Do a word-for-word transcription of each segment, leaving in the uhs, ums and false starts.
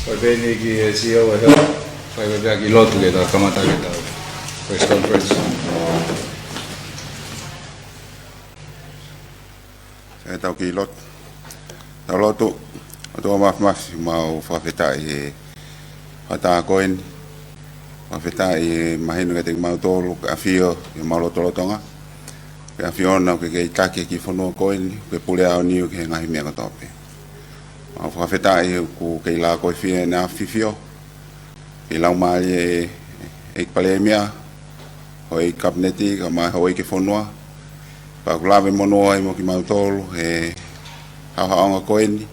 Ko e peni ki he C E O e heo, fai ko e pea ki lotu ke tau kamata ke tau press conference. Sai tau ki lotu. Tau lotu, ʻOtua Māfimafi, mau fakafetaʻi he fakataha ko eni. Fakafetaʻi he mahino kiate kimautolu, ke ʻafio, ke mau lotolotonga. Ke ʻAfiona, ke kei taki ki fonua ko eni, ke pule ʻaho ni, ke ngaahi meʻa kotoa pē. Mau fakafetaʻi, ʻoku kei lākoifie ʻena ʻAfifio. Ke laumālie ʻEiki Palēmia, houʻeiki Kapineti, kae ʻumaʻā houʻeiki fonua. Pea ʻoku lave monū ai mo kimautolu, he haʻohaʻonga ko eni,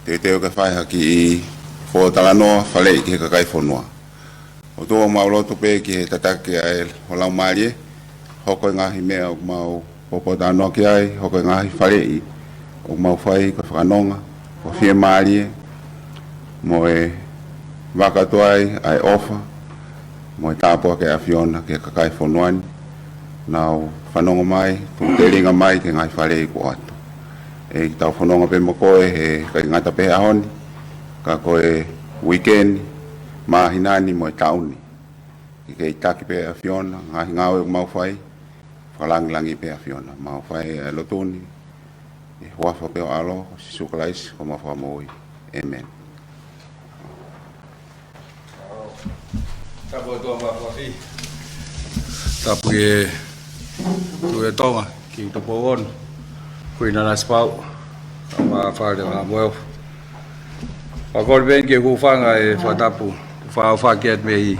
teuteu ke fai ha kiʻi foʻi talanoa, faleʻi ki he kakai fonua. ʻOtua mau lotu pē ki he tataki ʻa e ho laumālie, hoko e ngaahi meʻa ʻoku mau pōpōtalanoa ki ai, hoko e ngaahi faleʻi ʻoku mau fai ko e fakanonga, ko e fiemālie, mo e vaka atu ai ʻa e ʻofa, mo e tāpuaki ʻa e ʻAfiona ki he kakai fonua ni, nau fanongo mai, tuʻu telinga mai ki he ngaahi faleʻi kuo ʻoatu. ʻEiki, tau fononga pē mo koe, he ʻikai ngata pē he ʻaho ni, ka ko e uike ni, māhina ni mo e taʻu ni. Ke kei taki pē ʻAfiona, ngaahi ngāue ʻoku mau fai, fakalāngilangiʻi pē ʻAfiona. Mau fai e lotu ni, ʻi he huafa pē ho ʻAlo, ko Sīsū Kalaisi, ko homau Fakamoʻui. ʻĒmeni. Tapu ʻOtua Māfimafi. Tapu ki he Tuʻi ʻo Tonga, Kingi Tupou Ono, Kuini Nanasipauʻu, kae ʻumaʻā Fale ʻo Haʻa Moheofo. Fakakoloa pē ke hūfanga he fakatapu, fakaʻofoʻofa atu mei,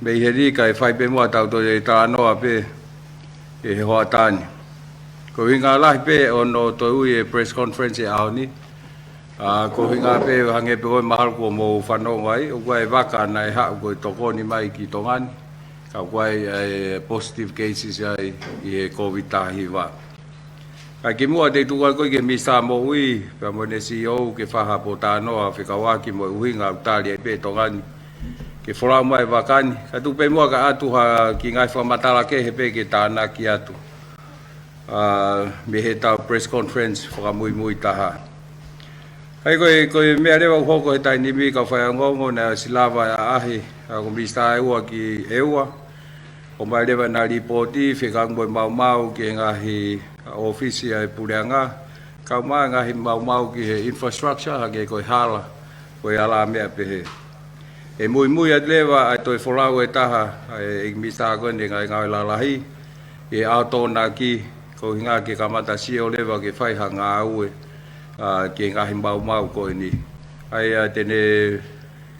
mei heni kae fai pē muʻa ʻetau toe talanoa pē ʻi he hoʻatā ni. Ko e ʻuhinga lahi pē hono toe ui e press conference he ʻaho ni. ʻA, ko e ʻuhinga pē hangē pē ko e mahalo kuo mou fanongo ai, ʻoku ʻi ai e vaka naʻe haʻu ko e tokoni mai ki Tonga ni, ka ʻoku ʻi ai e positive cases ai ʻi he COVID taha hiva. Ka kimuʻa te u tuku atu ko ē ki he Minisitā Moʻui, pea mo ʻene C E O ke fai ha pōtalanoa fekauʻaki mo e ʻuhinga ʻoku tali ai pē ʻe Tonga ni ke folau mai e vaka ni. Ka tuku pē muʻa kae ʻatu ha kiʻi ngaahi fakamatala kehe pē ke tānaki atu, ʻa, mei heʻetau press conference fakamuimui taha. ʻA ia ko e, ko e meʻa leva ʻoku hoko he taimi ni, kau faiongoongo, naʻe ʻosi lava e ʻaʻahi ʻa e kau minisitā ʻe ua ki ʻEua, ʻomai leva ʻena lipooti fekauʻaki mo e maumau ki he ngaahi ʻōfisi ʻa e puleʻanga, kae ʻumaʻā e ngaahi maumau ki he infrastructure, hangē ko e hala, ko e alā meʻa pehē. ʻE muimui atu leva ʻa e toe folau ʻe taha ʻa e ʻEiki Minisitā ko eni ʻo e Ngaahi Ngāue Lalahi ʻi he ʻaho Tokonaki, ko e ʻuhinga ke kamata sio leva ke fai ha ngāue, ʻa, ki he ngaahi maumau ko eni. ʻA ia te ne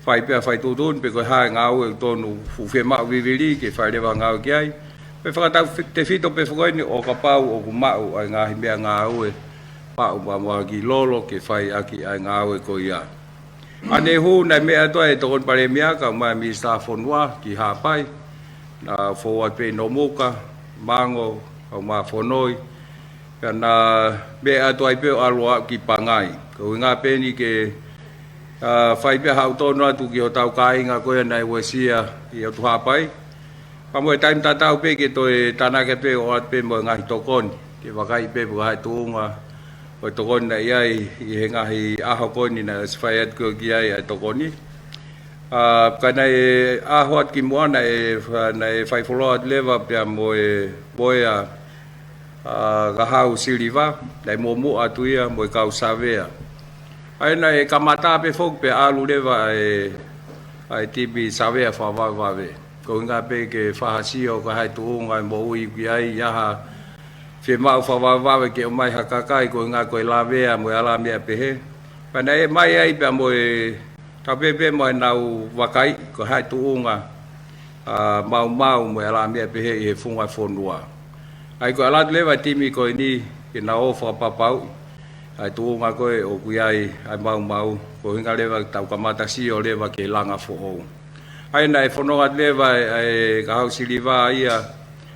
fai pē ʻa e fai tuʻutuʻuni pe ko e hā e ngāue ʻoku totonu, fuʻu fiemaʻu vivili ke fai leva ha ngāue ki ai. Pea fakatautefito pē foki eni ʻo kapau ʻoku maʻu ʻa e ngaahi meʻangāue, maʻu pea mo ha kiʻi lolo ke fai ʻaki ʻa e ngāue ko ia. ʻAnehu naʻe meʻa atu ai e Tokoni Palēmia kae ʻumaʻā e Minisitā Fonua ki Haʻapai, naʻa fou atu pē ʻi Nomuka, Mango, kae ʻumaʻā Fonoi, pea naʻa meʻa atu ai pē ʻo ʻalu ʻo aʻu ki Pangai. Ko e ʻuhinga pē eni ke, ʻa, fai pē ha ʻalu tonu atu ki hotau kāinga ko ia naʻe uesia ʻi ʻOtu Haʻapai. Pea mo e taimi tatau pē ke toe tānaki pē ʻo ʻoatu pē mo e ngaahi tokoni, ke vakaiʻi pē pe ko e hā e tuʻunga ʻo e tokoni naʻe ʻi ai ʻi he ngaahi ʻaho ko eni naʻe ʻosi fai atu ko ē ki ai ʻa e tokoni. ʻA, ka naʻe ʻaho atu kimuʻa naʻe, naʻe fai folau atu leva pea mo e, mo e, ʻa, ʻa, Kahau Siliva, naʻe muʻomuʻa atu ia mo e kau savea. ʻA ia naʻe kamata pē foki pea ʻalu leva ʻa e, ʻa e timi savea fakavavevave. Ko e ʻuhinga pē ke fai ha sio ko e hā e tuʻunga ʻe moʻui ki ai, ʻi ai ha fiemaʻu fakavavevave ke ʻomai ha kakai, ko e ʻuhinga ko e lavea mo e alā meʻa pehē. Pea naʻe ʻomai ai pea mo e, tau pehē pē mo ʻenau vakaiʻi ko e hā e tuʻunga, ʻa, maumau mo e alā meʻa pehē ʻi he funga fonua. ʻA ia ko e ʻalu atu leva e timi ko eni ke nau ō ʻo fakapapauʻi ʻa e tuʻunga ko ē ʻoku ʻi ai ʻa e maumau, ko e ʻuhinga leva ke tau kamata sio leva ki he langa foʻou. ʻA ia naʻe fononga atu leva ʻa e, ʻa e Kahau Siliva ia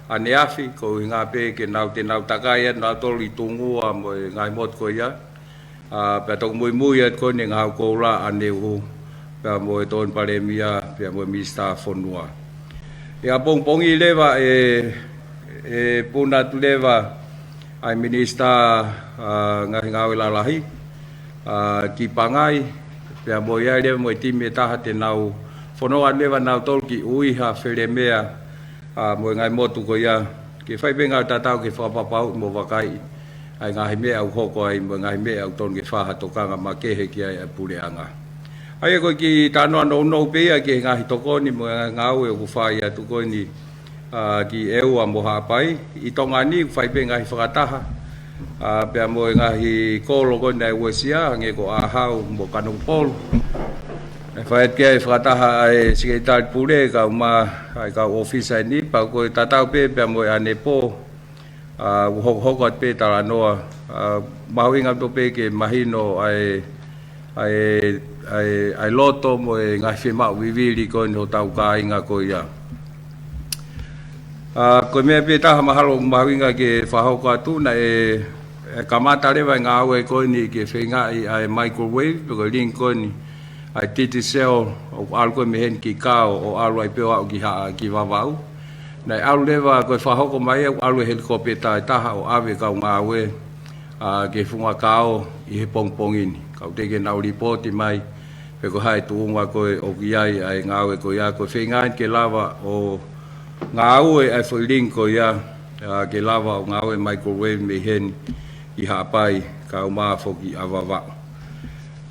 ʻaneafi, ko e ʻuhinga pē ke nau, te nau takai atu nautolu ʻi Tungua mo e ngaahi motu ko ia. ʻA, pea toki muimui atu ko eni e Ngahau Koula ʻaneuhu, pea mo e Tokoni Palēmia, pea mo e Minisitā Fonua. ʻI he ʻapongipongi leva ʻe, ʻe puna atu leva ʻa e Minisitā, ʻa, Ngaahi Ngāue Lalahi, ʻa, ki Pangai, Pea mo ia leva mo e timi ʻe taha te nau fononga leva nautolu ki ʻUiha, Felemea, ʻa, mo e ngaahi motu ko ia, ke fai pē ngaahi tatau ke fakapapauʻi mo vakaiʻi ʻa e ngaahi meʻa ʻoku hoko ai mo e ngaahi meʻa ʻoku tonu ke fai ha tokanga makehe ki ai ʻa e puleʻanga. ʻA ia ko e kiʻi talanoa nounou pē ia ki he ngaahi tokoni mo e ngaahi ngāue ʻoku fai atu ko eni, ʻa, ki ʻEua mo Haʻapai. ʻI Tonga ni ʻoku fai pē ngaahi fakataha, ʻa, pea mo e ngaahi kolo ko eni ʻa e uesia, hangē ko ʻAhau mo Kanokupolu. ʻE fai atu ki ai e fakataha ʻa e Sekelitali Pule, kau mā, ʻa e kau ʻōfisa ʻi heni, pea ko e tatau pē pea mo e ʻanepō, ʻa, ʻoku hokohoko atu pē talanoa, ʻa, mahuʻinga atu pē ke mahino ʻa e, ʻa e, ʻa e, ʻa e loto mo e ngaahi fiemaʻu vivili ko eni hotau kāinga ko ia. ʻA, ko e meʻa pē taha mahalo mahuʻinga ke fakahoko atu naʻe, ʻe kamata leva e ngāue ko eni ke feingaʻi ʻa e microwave, pe ko e link ko eni, ʻa e Digicel, ʻo ʻalu ko ē mei heni ki Kao, ʻo ʻalu ai pē ʻo aʻu ki Haʻa, ki Vavaʻu. Naʻe ʻalu leva ko e fakahoko mai ʻoku ʻalu e helikopeta ʻe taha ʻo ʻave kau ngāue, ʻa, ki he funga Kao ʻi he pongipongi ni. Kau teʻeki ke nau lipooti mai pe ko e hā e tuʻunga ko ē ʻoku ʻi ai ʻa e ngāue ko ia, ko e feinga eni ke lava ʻo ngāue ʻa e foʻi link ko ia, ʻa, ke lava ʻo ngāue microwave mei heni ʻi Haʻapai, kau mā foki ʻa Vavaʻu.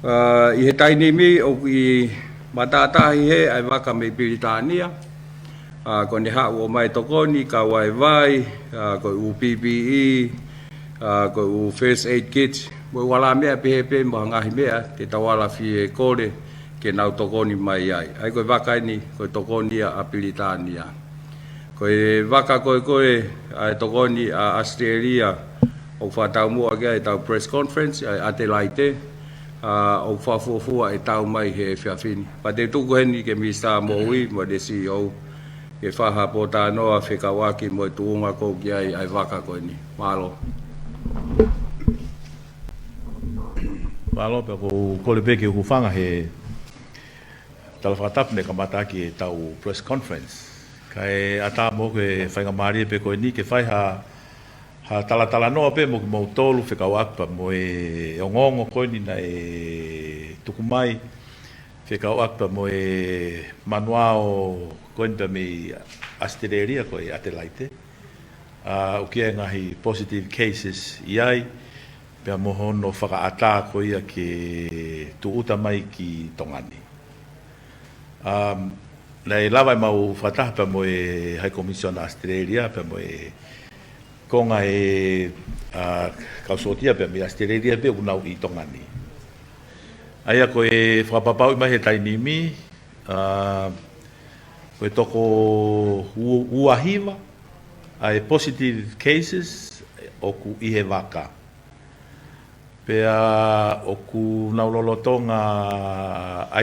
ʻA, ʻi he taimi ni ʻoku ʻi matātahi hē ʻa e vaka mei Pilitānia, ʻa, ko ʻene haʻu ʻo ʻomai tokoni, kau ai e vai, ʻa, ko e ʻū P P E, ʻa, ko e ʻū first aid kit, mo e ʻū ala meʻa pehē pē mo e ngaahi meʻa te tau ala fie kole ke nau tokoni mai ai. ʻA ia ko e vaka eni, ko e tokoni ia ʻa Pilitānia. Ko e vaka ko ē ko ē, ʻa e tokoni ʻa ʻAositelēlia, ʻoku fakataumuʻa ki ai ʻetau press conference, ʻa e ʻAtelaite, ʻa, ʻoku fakafuofua ʻe tau mai he efiafi ni. Pea te u tuku heni ki he Minisitā Moʻui mo e C E O, ke fai ha pōtalanoa fekauʻaki mo e tuʻunga ʻoku ʻi ai ʻa e vaka ko eni. Mālō. Mālō, pea ʻoku ou kole pē ke u hūfanga he tala fakatapu naʻe kamata ʻaki ʻetau press conference. Kae ʻatā moʻoku e faingamālie pē ko eni ke fai ha, ha talatalanoa pē mo kimoutolu fekauʻaki pea mo e ongoongo ko eni naʻe tuku mai, fekauʻaki pea mo e manuao ko eni pea mei ʻAositelēlia ko e ʻAtelaite. ʻA, ʻoku ʻi ai e ngaahi positive cases ʻi ai, pea mo hono fakaʻatā ko ia ke tūʻuta mai ki Tonga ni. Um, naʻe lava ʻemau fakataha pea mo e High Commissioner ʻAositelēlia, pea mo e konga e, ʻa, kau sōtia pea mei ʻAositelēlia pē ʻoku nau ʻi Tonga ni. ʻA ia ko e fakapapauʻi mai he taimi ni, ʻa, ko e toko u-, ua hiva ʻa e positive cases ʻoku ʻi he vaka. Pea ʻoku nau lolotonga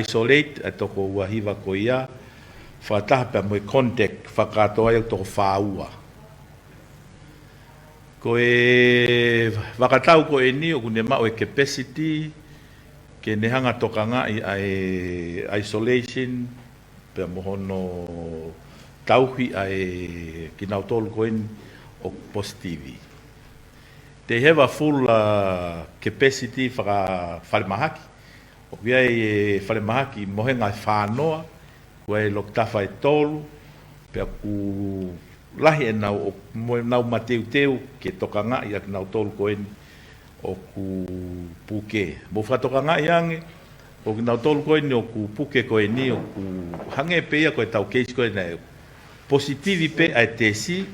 isolate ʻa e toko ua hiva ko ia, fakataha pea mo e contact fakakātoa ia ʻoku toko fā ua. Ko e vakatau ko eni ʻoku ne maʻu e capacity ke ne hanga tokangaʻi ʻa e isolation, pea mo hono tauhi ʻa e kinautolu ko eni ʻoku positive. They have a full, uh, capacity fakafalemahaki. ʻOku ʻi ai e falemahaki mohenga ʻe fāngofulu, ʻoku ʻi ai e lokitafa ʻe tolu, pea ʻoku lahi ʻenau, ʻo, mo ʻenau mateuteu ke tokangaʻi ʻa kinautolu ko eni ʻoku puke. Mou fakatokangaʻi ange, ʻo kinautolu ko eni ʻoku puke ko eni ʻoku hangē pē ia ko ʻetau case ko eni ʻoku positive pē ʻa e tesi,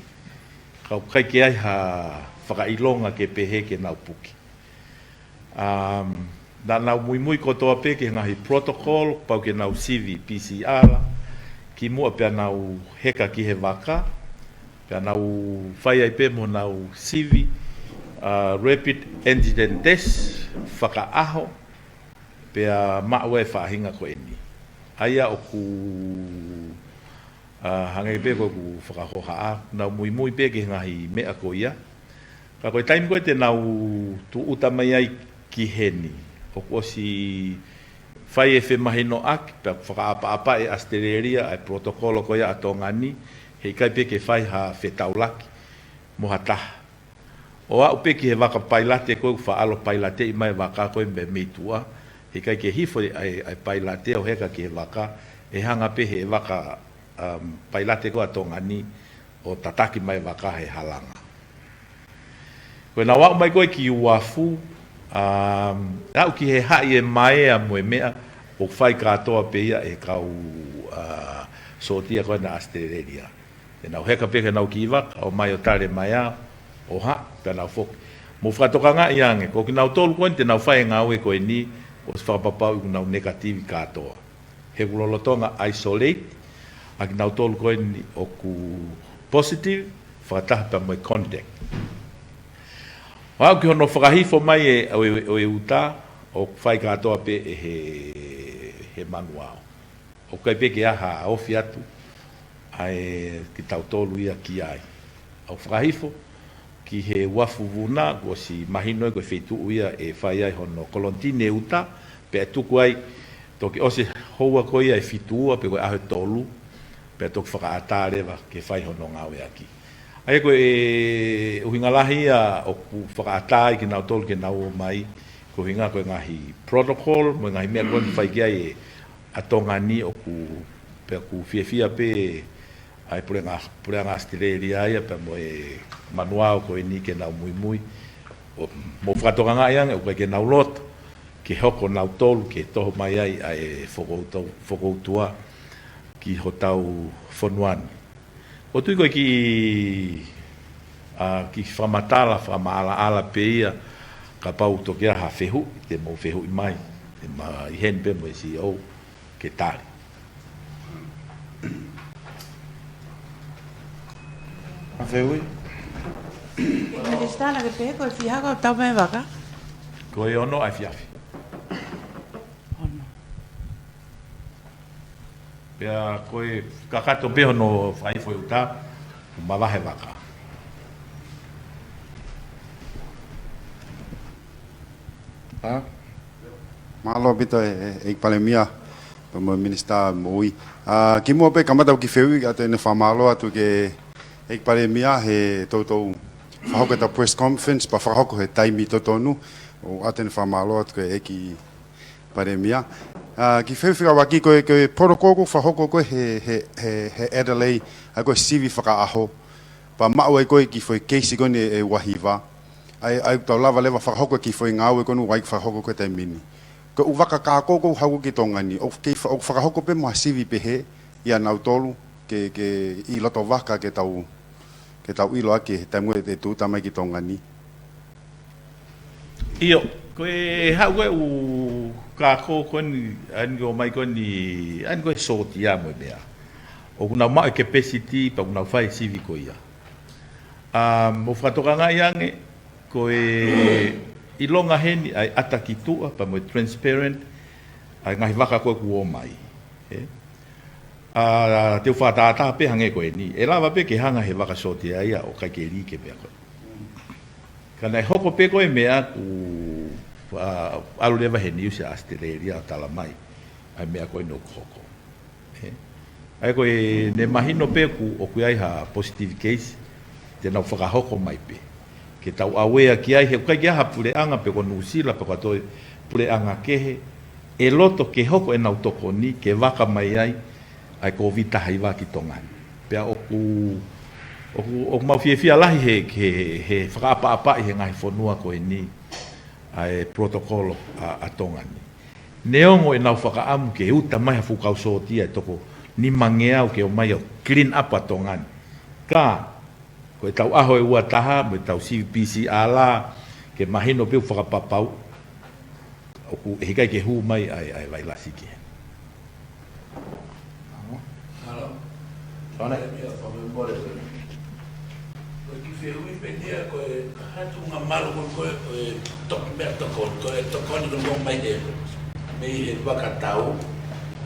ka ʻoku ʻikai ke ʻi ai ha fakaʻilonga ke pehē ke nau puke. Um, naʻa nau muimui kotoa pē ki he ngaahi protocol, pau ke nau sivi P C R, kimuʻa pea nau heka ki he vaka, pea nau fai ai pē mo nau sivi, uh, rapid antigen test, fakaʻaho, pea maʻu e faʻahinga ko eni. ʻA ia ʻoku, ʻa, hangē pē ko ʻeku fakahohaʻa, nau muimui pē ki he ngaahi meʻa ko ia. Ka ko e taimi ko ē te nau tūʻuta mai ai ki heni, ʻoku ʻosi fai e femahinoʻaki, pea fakaʻapaʻapa ʻe ʻAositelēlia ʻa e protocol ko ia ʻa Tonga ni, heʻikai pē ke fai ha fetaulaki mo ha taha. ʻO aʻu pē ki he vaka pailate ko ē ʻoku faʻa ʻalu ʻo pailateʻi mai e vaka ko ē mei, mei tuʻa, ʻIkai ke hifo ʻa e, ʻa e pailate ʻo heka ki he vaka, ʻe hanga pē he vaka, um, pailate ko ē ʻa Tonga ni ʻo tataki mai vaka he halanga. Ko ʻenau aʻu mai ko ē ki uafu, um, aʻu ki he haʻi e maea mo e meʻa, ʻoku fai kātoa pē ia ʻe he kau, uh, sōtia ko ena ʻAositelēlia. Te nau heka pē ke nau kiʻi vaka, ʻo mai ʻo tale mai ā, ʻo haʻi, pea nau foki. Mou fakatokangaʻi ange, ko kinautolu ko eni te nau fai e ngāue ko eni, ʻosi fakapapauʻi ʻoku nau negative kātoa. He ʻoku lolotonga isolate ʻa kinautolu ko eni ʻoku positive, fakataha pea mo e contact. ʻO aʻu ki hono fakahifo mai e, ʻo e, ʻo e uta, ʻoku fai kātoa pē ʻe he, he manuao. ʻOku ʻikai pē ke ʻi ai ha ofi atu ʻa e kitautolu ia ki ai. ʻOku fakahifo ki he uafu vuna, kuo ʻosi mahino ē ko e feituʻu ia ʻe fai ai hono kolonitini e uta, pea tuku ai, toki ʻosi houa ko ia ʻe fitu ua pe ko e ʻaho ʻe tolu, pea toki fakaʻatā leva ke fai hono ngāueʻaki. ʻA ia ko e ʻuhinga lahi ia ʻoku fakaʻatā ai kinautolu ke nau ō mai, ko e ʻuhinga ko e ngaahi protocol, mo e ngaahi meʻa ko eni fai ki ai e ʻa Tonga ni ʻoku, pea ʻoku fiefia pē ʻa e puleʻanga, puleʻanga ʻAositelēlia ia pea mo e manuao ko eni ke nau muimui. ʻO, mou fakatokangaʻi ange, ʻoku ʻikai ke nau loto ke hoko nautolu ke toho mai ai ʻa e fokoutu-, fokoutua ki hotau fonua ni. ʻOku ou tui ko e kiʻi, ʻa, kiʻi fakamatala, fakamaʻalaʻala pē ia, kapau ʻoku toki ʻi ai ha fehuʻi, te mou fehuʻi mai, te ma ʻi heni pē mo e C E O ke tali. Ha fehuʻi? Minisitā, naʻa ke pehē ko e fiha ko e tau mai vaka? Ko e ono ʻa e efiafi. Ono. Pea ko e kakato pē hono fai foʻi uta, mavahe vaka. ʻA? Mālō ʻaupito e, e, ʻEiki Palēmia, pea mo e Minisitā Moʻui. ʻA, kimuʻa pē kamata ʻeku kiʻi fehuʻi, ʻoatu ʻeni e fakamālō atu ki he ʻEiki Palēmia he toutou fakahoko ʻeta press conference, pea fakahoko he taimi totonu, ʻoatu ʻeni e fakamālō atu ki he ʻEiki Palēmia. ʻA, kiʻi fehuʻi fekauʻaki ko e, ko e protocol ʻoku fakahoko ko ē he, he, he, he Adelaide, ʻa ia ko e sivi fakaʻaho. Pea maʻu ai ko ē kiʻi foʻi keisi ko eni ʻe ua hiva. ʻA ia, ʻa ia ʻoku tau lava leva fakahoko e kiʻi foʻi ngāue ko eni ʻoku ʻai ke fakahoko ko ē he taimi ni. Ko e ʻū vaka kākā ʻoku haʻu ki Tonga ni, ʻoku kei fa-, ʻoku fakahoko pē mo ha sivi pehē ʻia nautolu, ke, ke ʻi loto vaka ke tau ke tau ʻilo ʻaki he taimi ko ē ʻe tūʻuta mai ki Tonga ni. ʻIo, ko e haʻu ko ē ʻū kākā ko eni, ʻa eni ʻoku ō mai ko eni, ʻa eni ko e sōtia mo e meʻa. ʻOku nau maʻu e capacity, pea ʻoku nau fai e sivi ko ia. ʻA, mou fakatokangaʻi ange, ko e ʻilonga heni ʻa e ʻata ki tuʻa, pea mo e transparent, ʻa e ngaahi vaka ko ē kuo ō mai. ʻE? ʻA, te u fakatātā pē hangē ko eni. ʻE lava pē ke hanga he vaka sōtia ia ʻo ʻikai ke lī ke meʻa ko ē. Ka naʻe hoko pē ko e meʻa ʻoku, ʻa, ʻalu leva he niusi ʻa ʻAositelēlia ʻo tala mai ʻa e meʻa ko eni ʻoku hoko. ʻE? ʻA ia ko ʻene mahino pē ʻoku, ʻoku ʻi ai ha positive case, te nau fakahoko mai pē. Ke tau aware ki ai, he ʻoku ʻikai ke ʻi ai ha puleʻanga pe ko Nuʻusila pe ko ha toe puleʻanga kehe ʻe loto ke hoko ʻenau tokoni ke vaka mai ai ʻa e Kōviti taha hiva ki Tonga ni. Pea ʻoku, ʻoku, ʻoku mau fiefia lahi he, he, he fakaʻapaʻapaʻi he ngaahi fonua ko eni ʻa e protocol ʻa, ʻa Tonga ni. Neongo ʻenau fakaʻamu ke uta mai ha fuʻu kau sōtia ʻe toko nimangeau ke ō mai ʻo clean up ʻa Tonga ni. Ka, ko ʻetau ʻaho ʻe ua taha, mo ʻetau sivi P C R, ke mahino pē ʻoku fakapapau, ʻoku ʻikai ke hū mai ʻa e, ʻa e vailasi ki heni. Halo. Sone. Ia, fakamolemole. Ko e kiʻi fehuʻi pē eni ia ko e hā e tuʻunga malu ko ē, ko e toki meʻa tokoni, ko e tokoni ko ē mai he mei he vakatau,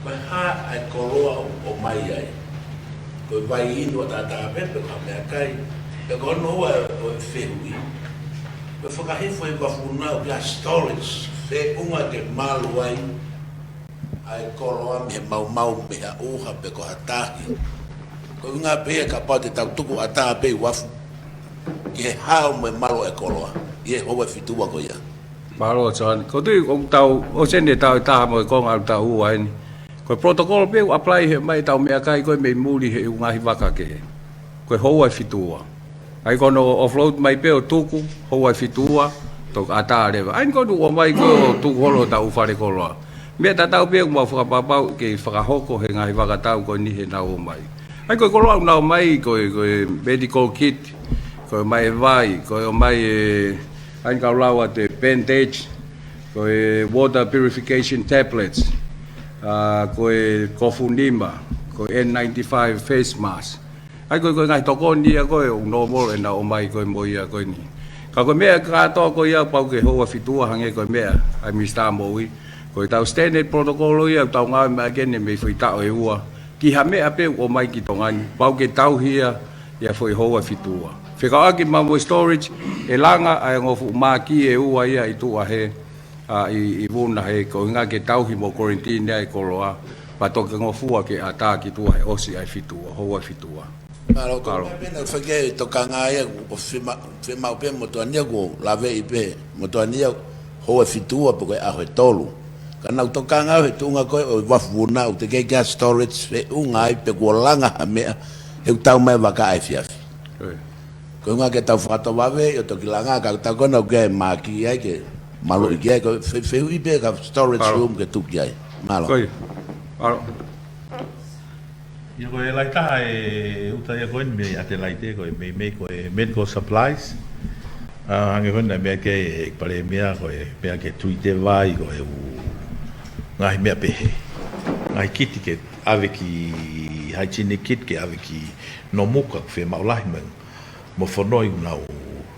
ko e hā ʻa e koloa ʻoku ō mai ai. Ko e vai inu ʻataʻatā pē pe ko ha meʻakai, pe ko hono ua ʻo e fehuʻi. Ko e fakahifo ʻi he vafuna ʻoku ʻi ai ha storage, feʻunga ke malu ai ʻa e koloa mei he maumau mei ha ʻuha pe ko ha tahi. Ko e ʻuhinga pē ia kapau te tau tuku ʻatā pē ʻi uafu ki he hao mo e malu ʻa e koloa ʻi he houa ʻe fitu ua ko ia. Mālō, John. Ko tui, ʻoku tau, ʻosi eni e taʻu ʻe taha mo e konga ʻalu taʻu ua eni. Ko e protocol pē ʻoku apply he mai tau meʻakai ko e mei muli he ʻū ngaahi vaka kehe. Ko e houa ʻe fitu ua. ʻAi ko hono offload mai pē ʻo tuku, houa ʻe fitu ua, toki ʻatā leva. ʻAi ko hono ʻomai ko e ʻo tuku holo ʻo tau fale koloa. Meʻa tatau pē ʻoku mau fakapapau ke fakahoko he ngaahi vaka tau ko eni he nau ō mai. ʻAi ko e koloa ʻoku nau ō mai, ko e, ko e medical kit, ko e ʻomai e vai, ko e ʻomai e, ʻai kau lau atu e bandage, ko e water purification tablets, ʻa, ko e kofu nima, ko e N ninety-five face mask. ʻAi ko e, ko e ngaahi tokoni ia ko e ʻoku normal ʻenau ō mai ko e mo ia ko eni. Ka ko e meʻa kātoa ko ia pau ke houa ʻe fitu ua hangē ko e meʻa ʻa Mister Moʻui. Ko e tau standard protocol ia ʻoku tau ngāue mai ʻaki eni mei foʻi taʻu ʻe ua. Ki ha meʻa pē ʻoku ō mai ki Tonga ni, pau ke tauhi ia, ia foʻi houa ʻe fitu ua. Fekauʻaki mo e storage, ʻe langa ʻa e ongo fuʻu māki ʻe ua ia ʻi tuʻa he, ʻa, ʻi, ʻi Vuna he ko e ʻuhinga ke tauhi mo quarantine ai e koloa, pea toki ngofua ke ʻatā ki tuʻa he ʻosi ʻa e fitu ua, houa ʻe fitu ua. Mālō, ko e meʻa pē naʻe fai ki ai e tokanga ia, ʻoku fiema-, fiemaʻu pē motuʻa ni ia ʻoku laveʻi pē, motuʻa ni ia houa ʻe fitu ua pe ko e ʻaho ʻe tolu. Ka naʻa ku tokanga au he tuʻunga ko ē ʻo e uafu Vuna ʻoku teʻeki ke ʻi ai ha storage feʻunga ai pe kuo langa ha meʻa he ʻoku tau mai vaka ʻa e efiafi. Ko e ʻuhinga ke tau fakatovave ʻo toki langa ka tau kona ʻoku ke māki ai ke maluʻi ki ai ko e fe-, fehuʻi pē ka storage room ke tuku ki ai. Mālō. Ia ko e lahi taha e uta ia ko eni mei Adelaide ko e mei, mei ko e medical supplies. ʻA, hangē ko eni naʻe meʻa ki ai e Palēmia ko e meʻa ke tuite vai ko e ʻū ngaahi meʻa pehē. Ngaahi kiti ke ʻave ki, hygienic kit ke ʻave ki Nomuka ʻoku fiemaʻu lahi mai mo fonoi ʻoku nau,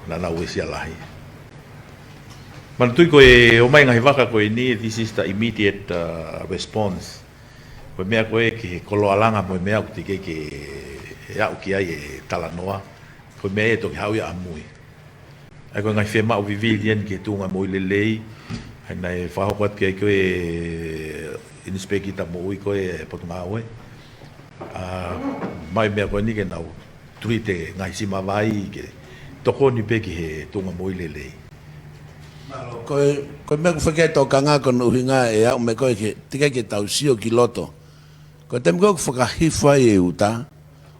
naʻa nau uesia lahi. Manatuʻi ko e ō mai ngaahi vaka ko eni, this is the immediate, uh, response. Ko e meʻa ko ē ki he koloa langa mo e meʻa ʻoku teʻeki ke aʻu ki ai e talanoa. Ko e meʻa ʻe toki haʻu ia ʻamui. ʻAi ko e ngaahi fiemaʻu vivili eni ki he tuʻunga moʻui lelei. ʻAi naʻe fakahoko atu ki ai ko e Inispekita Moʻui ko e Potungāue. ʻA, mai meʻa ko eni ke nau tuite ngaahi sima vai ke tokoni pē ki he tuʻunga moʻui lelei. Mālō, ko e, ko e meʻa ʻoku fai ki ai e tokanga ko hono ʻuhinga ʻe aʻu mai ko ē ke, teʻeki ke tau sio ki loto. Ko e taimi ko ē ʻoku fakahifo ai e uta,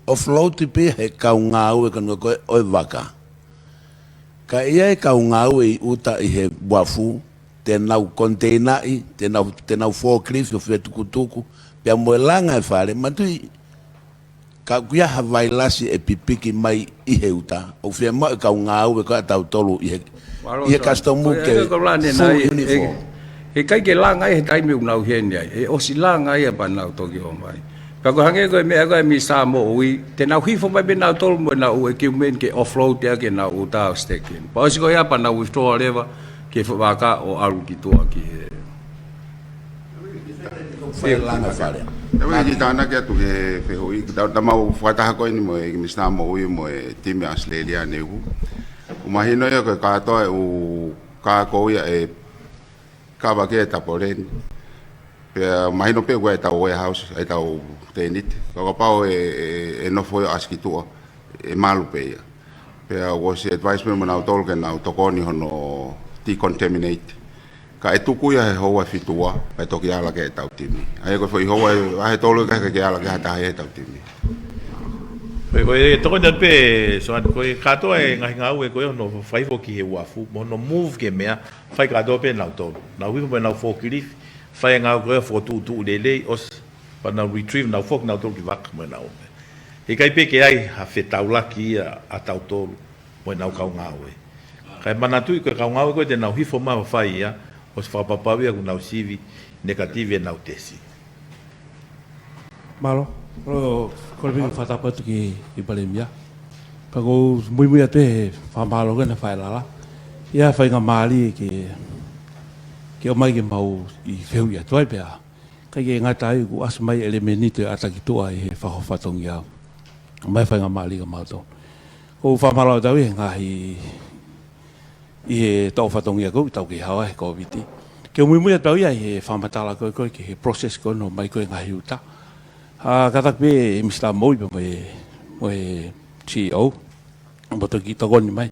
offload pē ia he kau ngāue ko ē ʻo e vaka. Ka ʻi ai e kau ngāue ʻi ʻuta ʻi he uafu, te nau container ʻi, te nau, te nau forklift ʻo fetukutuku, pea mo e langa e fale, manatuʻi, ka ʻoku ʻi ai ha vailasi ʻe pipiki mai ʻi he uta, ʻoku fiemaʻu e kau ngāue ko ē ʻa tautolu ʻi he, ʻi he customs ke full uniform. ʻE ʻikai ke langa ia he taimi ʻoku nau ʻi heni ai, ʻe ʻosi langa ia pea nau toki ō mai. Pea ko e hangē ko e meʻa ko ē ʻa Minisitā Moʻui, te nau hifo mai pē nautolu mo ʻenau equipment ke offload ia ke nau uta ʻo stack in. Pea ʻosi ko ia pea nau withdraw leva ki he vaka ʻo ʻalu ki tuʻa ki he fai langa fale. ʻE ui ki tānaki atu ki he fehuʻi, ta, ta mau fakataha ko eni mo e Minisitā Moʻui mo e timi ʻAositelēlia ne u. ʻOku mahino ia ko e kātoa e ʻū kākou ia ʻe kava ki he tapoleni. Pea mahino pē ko e tau warehouse, ʻe tau tēniti. Ka kapau ʻe, ʻe, ʻe nofo ia ʻasi ki tuʻa, ʻe malu pē ia. Pea ʻoku ʻosi advice pē mo nautolu ke nau tokoni hono decontaminate. Ka ʻe tuku ia he houa ʻe fitu ua, pea toki ala ki he tau timi. ʻA ia ko e foʻi houa ʻe, ʻa e tolu ka ke ala ki ha taha he tau timi. Ko e, ko e tokoni atu pē, so, ko e kātoa e ngaahi ngāue ko ē hono fai hifo ki he uafu, mo hono move ki he meʻa, fai kātoa pē nautolu. Nau hifo mo ʻenau forklift, fai e ngāue ko ē fokotuʻutuʻu lelei, ʻosi pea nau retrieve, nau foki nautolu ki vaka mo ʻenau meʻa. ʻIkai pē ke ʻi ai ha fetaulaki ia ʻa tautolu mo ʻenau kau ngāue. Kae manatuʻi ko e kau ngāue ko ē te nau hifo mai ʻo fai ia, ʻosi fakapapauʻi ia ʻoku nau sivi negative ʻenau tesi. Mālō, ʻo, kole pē ke fakatapu atu ki, ki Palēmia. Pea ʻoku ou muimui atu he fakamālō ko ē naʻe fai ʻe Lala. ʻI ai e faingamālie ke, ke ʻomai ke mau ʻi fehuʻi atu ai pea. ʻIkai ke ngata ai ʻoku ʻasi mai e ʻelemēniti ʻo e ʻata ki tuʻa ʻi he fakahoko fatongia. Mai faingamālie kia mautolu. ʻOku ou fakamālō atu au ʻi he ngaahi ʻi he tau fatongia ko ē ʻoku tau kei hao ai he Kōviti. Ke u muimui atu au ia ʻi he fakamatala ko ē ko ē ki he process ko ē hono ʻomai ko ē ngaahi uta. ʻA, kātaki pē Minisitā Moʻui pea mo e, mo e C E O. Mo toki tokoni mai.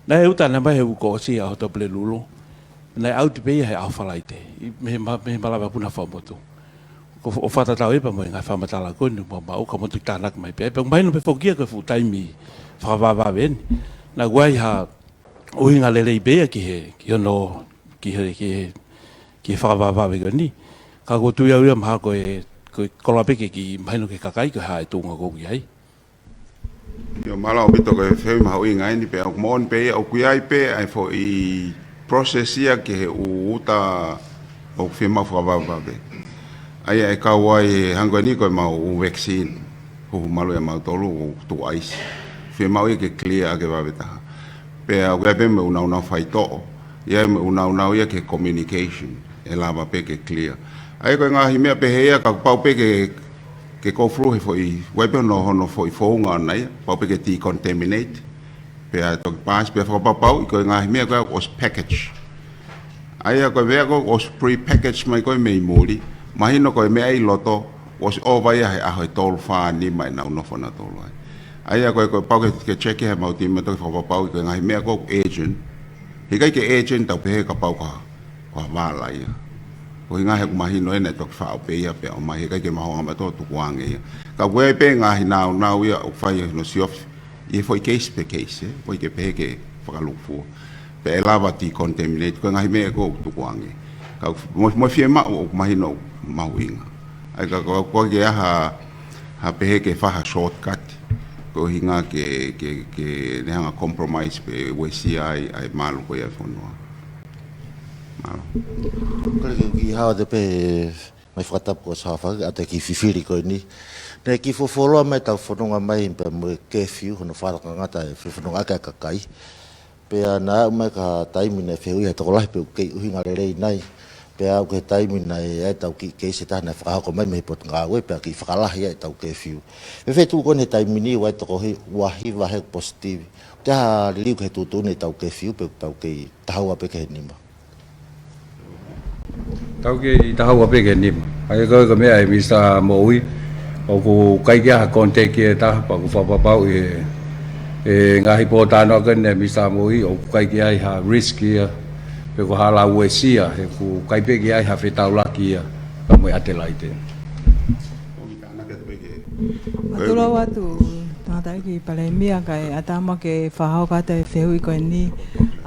Naʻe uta naʻe mai he uike kuo ʻosi ʻa Hotepele Lulu. Naʻe ʻauti pē ia he ʻaho Falaite, ʻi, mei he ma-, mei he malava puna fakamotu. Ko e fakatatau ia pea mo e ngaahi fakamatala ko eni ʻoku maʻu, ka mou toki tānaki mai pē. Pea ʻoku mahino pē foki ia ko e fuʻu taimi fakavavevave eni. Naʻe ʻi ai ha ʻuhinga lelei pē ia ki he, ki hono, ki he, ki he, ki he fakavavevave ko eni. Ka ʻoku ou tui au ia mahalo ko e, ko e koloa pē ke kiʻi mahino ki he kakai ko e hā e tuʻunga ʻoku ʻi ai. ʻIo, mālō ʻaupito, ko e fehuʻi mahuʻinga eni pea ʻoku moʻoni pē ia ʻoku ʻi ai pē ʻa e foʻi process ia ki he ʻū uta ʻoku fiemaʻu fakavavevave. ʻA ia ʻe kau ai e hangē ko eni ko e mau ʻū vaccine, huhu malu ʻia mautolu ʻoku tuʻu ʻaisi. Fiemaʻu ia ke clear ʻaki e vave taha. Pea ʻoku ʻi ai pē mo e ʻū nāunau faitoʻo, ʻi ai mo e ʻū nāunau ia ki he communication, ʻe lava pē ke clear. ʻA ia ko e ngaahi meʻa pehē ia ka pau pē ke, ke go through he foʻi, ʻoku ʻi ai pē hono, hono foʻi founga ʻona ia, pau pē ke decontaminate, pea toki paasi, pea fakapapauʻi ko e ngaahi meʻa ko ē ʻoku ʻosi package. ʻA ia ko e meʻa ko ē ʻoku ʻosi pre-package mai ko ē mei muli, mahino ko e meʻa ʻi loto, ʻosi ʻova ia he ʻaho ʻe tolu, fā, nima ʻenau nofo ʻanautolu ai. ʻA ia ko e, ko e pau ke, ke check ia he mau timi, toki fakapapauʻi ko e ngaahi meʻa ko ē ʻoku urgent. He ʻikai ke urgent tau pehē kapau ko ha, ko ha vala ia. Ko e ʻuhinga he ʻoku mahino ʻena ʻe toki faʻo pē ia pea ʻomai, he ʻikai ke mahuʻinga mautolu tukuange ia. Ka ʻoku ʻi ai pē ngaahi nāunau ia ʻoku fai hono siofi ʻi he foʻi case pē case, ē, ʻoku ʻikai ke pehē ke fakalūkufua. Pea ʻe lava decontaminate, ko e ngaahi meʻa ko ē ʻoku tukuange. Ka mo, mo e fiemaʻu ʻoku mahino mahuʻinga. ʻA ia ka, ka, ka ʻoku ʻikai ke ʻi ai ha, ha pehē ke fai ha shortcut. Ko e ʻuhinga ke, ke, ke ne hanga compromise pe uesia ai, ʻa e malu ko ia e fonua. Mālō. Kole ke u kiʻi hao atu pē mai fakatapu ko Sāfaki, ʻa e kiʻi fifili ko eni. Naʻe kiʻi fuofuoloa mai ʻetau fononga mai pea mo e curfew, hono fakalakangata e fefonongaʻaki ʻa e kakai. Pea naʻe aʻu mai ki ha taimi naʻe fehuʻi ʻe he tokolahi pe ʻoku kei ʻuhinga lelei nai. Pea aʻu ki he taimi naʻe ʻi ai ʻetau kiʻi keisi ʻe taha naʻe fakahoko mai mei he Potungāue pea kiʻi fakalahi ai ʻetau curfew. Pea fēfē tuʻu ko eni he taimi ni, ʻoku ʻi ai e toko hiva, hiva vahe ʻoku positive. Te ha liliu ki he tuʻutuʻuni ʻetau curfew pe ʻoku tau kei tahaua pē ki he nima? Tau kei tahaua pē ki he nima. ʻA ia ko e, ko e meʻa ʻa e Minisitā Moʻui, ʻoku ʻikai ke ʻi ai ha contact ʻe taha, pea ʻoku fakapapauʻi ʻe he, ʻe he ngaahi pōtalanoa ko eni ʻa e Minisitā Moʻui, ʻoku ʻikai ke ʻi ai ha risk ia, pe ko ha hala uesia, he ʻoku ʻikai pē ke ʻi ai ha fetaulaki ia, pea mo e ʻAtelaite. Mālō atu, Tangataʻeiki Palēmia, kae ʻatā muʻa ke fakahoko atu e fehuʻi ko eni.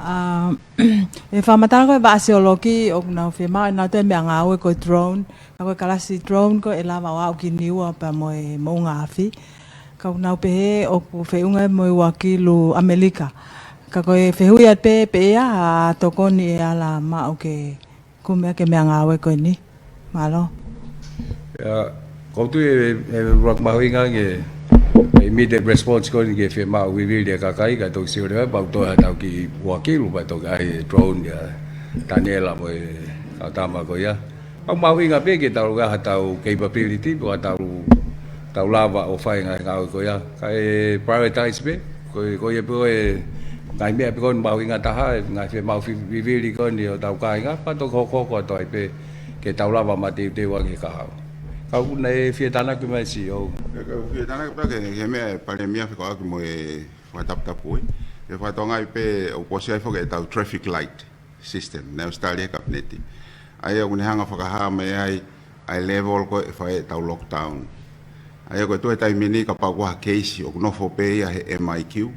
ʻA, ʻi he fakamatala ko ē ʻa e Vaʻa Siolokī, ʻoku nau fiemaʻu ʻe nautolu e meʻangāue ko e drone, ka ko e kalasi drone ko ē ʻe lava ʻo aʻu ki Niua pea mo e moʻunga afi. Ka ʻoku nau pehē ʻoku feʻunga ia mo e ua kilu ʻAmelika. Ka ko e fehuʻi atu pē, pe ʻe ʻi ai ha tokoni ʻe ala maʻu ke kumi ʻaki e meʻangāue ko eni. Mālō. ʻIo, ʻoku ou tui ʻe, ʻe ʻuluaki mahuʻinga ange e immediate response ko eni ke fiemaʻu vivili e kakai, kae toki sio leva, pea ʻoku toe ʻi ai haʻatau kiʻi ua kilu, pea toki ʻai e drone ia, Taniela mo e kau tama ko ia. ʻOku mahuʻinga pē ke tau ʻi ai haʻatau capability, pea tau, tau lava ʻo fai e ngaahi ngāue ko ia. Kae prioritize pē, ko e, ko ia pē ko e ngaahi meʻa pē ko eni mahuʻinga taha, e ngaahi fiemaʻu fi-, vivili ko eni ʻo hotau kāinga, pea toki hokohoko atu ai pē ke tau lava mateuteu ange ki he kahaʻu. Ka ʻoku ou fie tānaki mai, C E O. Ka ʻoku ou fie tānaki pē ki he, ki he meʻa ʻa e Palēmia fekauʻaki mo e fakataputapui. ʻE fakatokangaʻi pē ʻoku ʻosi ʻi ai foki ʻetau traffic light system, naʻe ʻosi tali ʻe he Kapineti. ʻA ia ʻoku ne hanga ʻo fakahā mai ai ʻa e level ko ē ʻe fai ai ʻetau lockdown. ʻA ia ko e tuʻu he taimi ni kapau ko ha keisi ʻoku nofo pē ia he M I Q.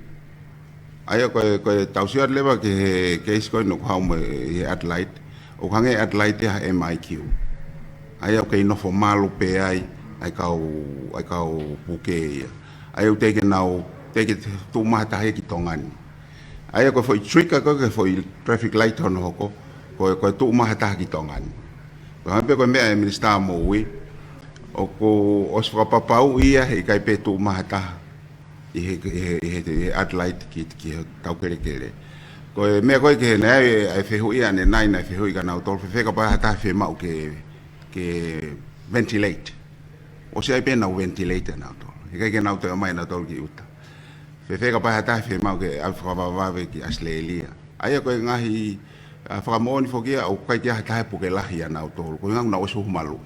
ʻA ia ko e, ko e tau sio atu leva ki he keisi ko eni ʻoku haʻu mei he Adelaide. ʻOku hangē ʻa Adelaide ia ha M I Q. ʻA ia ʻoku kei nofo malu pē ai ʻa e kau, ʻa e kau puke ia. ʻA ia ʻoku teʻeki ke nau, teʻeki ke tuʻu mai ha taha ia ki Tonga ni. ʻA ia ko e foʻi trigger ko ē ki he foʻi traffic light hono hoko, ko e, ko e tuʻu mai ha taha ki Tonga ni. Ko e hangē pē ko e meʻa ʻa e Minisitā Moʻui, ʻoku ʻosi fakapapauʻi ia he ʻikai pē tuʻu mai ha taha ʻi he, ʻi he, ʻi he, ʻi he Adelaide ki, ki hotau kelekele. Ko e meʻa ko ē ki he, naʻe ʻi ai e fehuʻi ʻanenai, naʻe fehuʻi kia nautolu, fēfē kapau ʻe ʻi ai ha taha ʻe fiemaʻu ke, ke ventilate. ʻOsi ʻi ai pē ʻenau ventilate ʻanautolu. He ʻikai ke nau toe ʻomai ʻanautolu ki ʻuta. Fēfē kapau ʻe ʻi ai ha taha ʻe fiemaʻu ke ʻave fakavavevave ki ʻAositelēlia. ʻA ia ko e ngaahi, ʻa, fakamoʻoni foki ia, ʻoku ʻikai ke ʻi ai ha taha ʻe puke lahi ʻanautolu. Ko e ʻuhinga naʻa nau ʻosi huhu malu.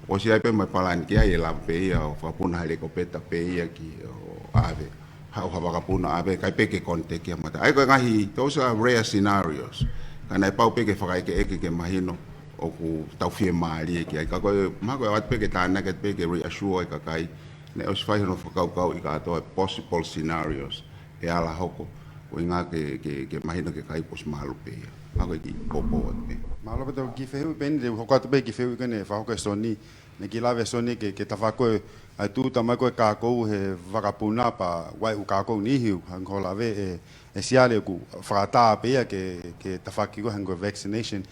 ʻOsi ʻi ai pē mo e palani ki ai, ʻe lava pē ia ʻo fakapuna ha helikopeta pē ia ki ʻo ʻave. Haʻu ha vakapuna ʻave, ʻikai pē ke contact ia mo ha taha. ʻA ia ko e ngaahi, those are rare scenarios. Ka naʻe pau pē ke fakaʻekeʻeke ke mahino ʻoku tau fiemālie ki ai. Ka ko e, mahalo ko e ʻoatu pē ke tānaki atu pē ke reassure e kakai. Naʻe ʻosi fai hono fakakaukauʻi kātoa e possible scenarios ʻe ala hoko. Ko e ʻuhinga ke, ke, ke mahino ki he kakai kuo ʻosi mahalo pē ia. Mahalo ko e kiʻi poupou atu pē. Mālō Pita, kiʻi fehuʻi pē eni, te u hoko atu pē kiʻi fehuʻi ko eni ʻe fakahoko ʻe Soni. Naʻe kiʻi lave ʻe Soni ki he, ki he tafaʻaki ko ē ʻa e tūʻuta mai ko ē kākou he vakapuna pea ʻoku ʻi ai e ʻū kākou niʻihi, hangē ko e lave ʻe, ʻe Siale ʻoku fakatā pē ia ki he, ki he tafaʻaki ko ē hangē ko e vaccination.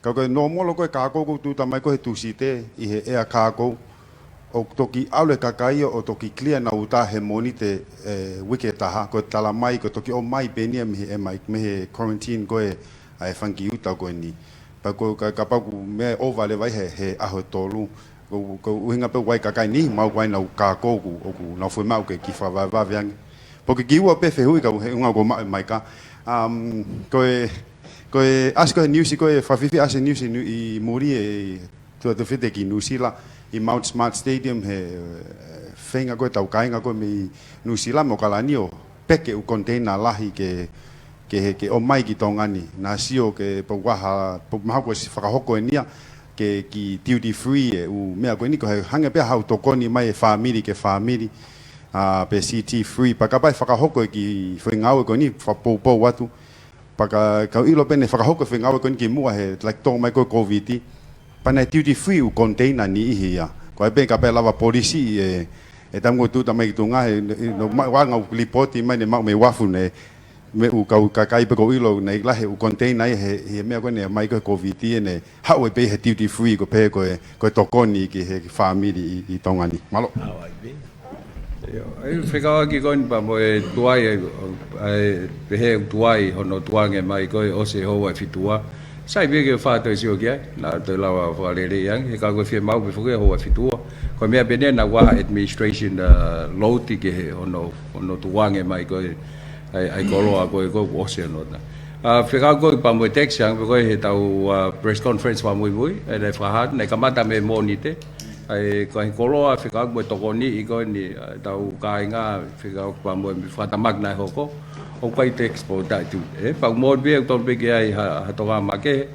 Ka ko e normal ko ē kākou ʻoku tūʻuta mai ko ē he Tūsite ʻi he ʻea kākou, ʻoku toki ʻalu e kakai ʻo toki clear ʻenau uta he Mōnite, ē, uike ʻe taha, ko e tala mai, ko e toki ʻomai pē eni ia mei he, ē, mai, mei he quarantine ko ē ʻa e fanga kiʻi uta ko eni. Pea ko e ka, kapau ʻoku meʻa ʻova leva ia he, he ʻaho ʻe tolu. Ko, ko e ʻuhinga pē ʻoku ʻi ai e kakai niʻihi maʻu ko ē ʻenau kākou ʻoku, ʻoku nau fiemaʻu ke kiʻi fakavavevave ange. Pea ko e kiʻi ua pē fehuʻi ka he ʻuhinga kuo maʻu e maika. Um, ko e, ko e ʻasi ko ē he niusi ko ē, fakafiefia ʻasi e niusi ʻi Nu-, ʻi muli ē, tuʻa tefite ki Nuʻusila, ʻi Mount Smart Stadium he, ē, feinga ko ē ʻetau kāinga ko ē mei Nuʻusila mo ʻAokalani ʻo peke e ʻū container lahi ke, ke, ke ʻomai ki Tonga ni. Naʻa sio ke pau ʻaha, pau mahalo kuo ʻosi fakahoko eni ia, ke kiʻi duty free e ʻū meʻa ko eni, ko e hangē pē ha ʻū tokoni mai e fāmili ki he fāmili, ā, pe C T free. Pea kapau ʻe fakahoko e kiʻi foʻi ngāue ko eni, fakapoupou atu. Pea ka, ka u ʻilo pē naʻe fakahoko e foʻi ngāue ko eni kimuʻa he, like, tō mai ko ē Covid. Pea naʻe duty free e ʻū container niʻihi ia. Ko e pē kapau ʻe lava polisi ē, ʻe tamu ko e tūʻuta mai ki tuʻa he, ē, no, ma-, ʻa e ngaahi lipoti mai naʻe maʻu mei uafu naʻe, mei he ʻū kau kakai pē ʻoku ou ʻilo naʻe lahi e ʻū container ia he, he meʻa ko ē naʻe ʻomai ko ē Covid ē naʻe haʻu ai pē he duty free ko e pehē ko e, ko e tokoni ki he fāmili ʻi, ʻi Tonga ni. Mālō. ʻIo, ʻa e fekauʻaki ko eni pea mo e tuai, ʻa e, ʻa e pehē ʻoku tuai hono tukuange mai ko ē ʻosi e houa ʻe fitu ua. Sai pē ke fai ha toe sio ki ai, naʻa toe lava fakaleleiʻi ange, he ka ko e fiemaʻu pē foki e houa ʻe fitu ua. Ko e meʻa pē eni naʻe ʻi ai e administration, ā, load ki he hono, hono tukuange mai ko ē ʻa e, ʻa e koloa ko ē kuo ʻosi hono tā. Ā, fekauʻaki ko ē pea mo e tax ange pē ko ē heʻetau, ā, press conference fakamuimui, ē, naʻe fakahā, naʻe kamata mei Mōnite. ʻA e, ko e koloa, fekauʻaki mo e tokoniʻi ko eni, ā, ʻetau kāinga, fekauʻaki pea mo e fakatamaki naʻe hoko, ʻoku ʻikai tax pōtaʻi tu. Ē, pea ʻoku moʻoni pē ʻoku tonu pē ke ʻi ai ha, ha tokanga makehe,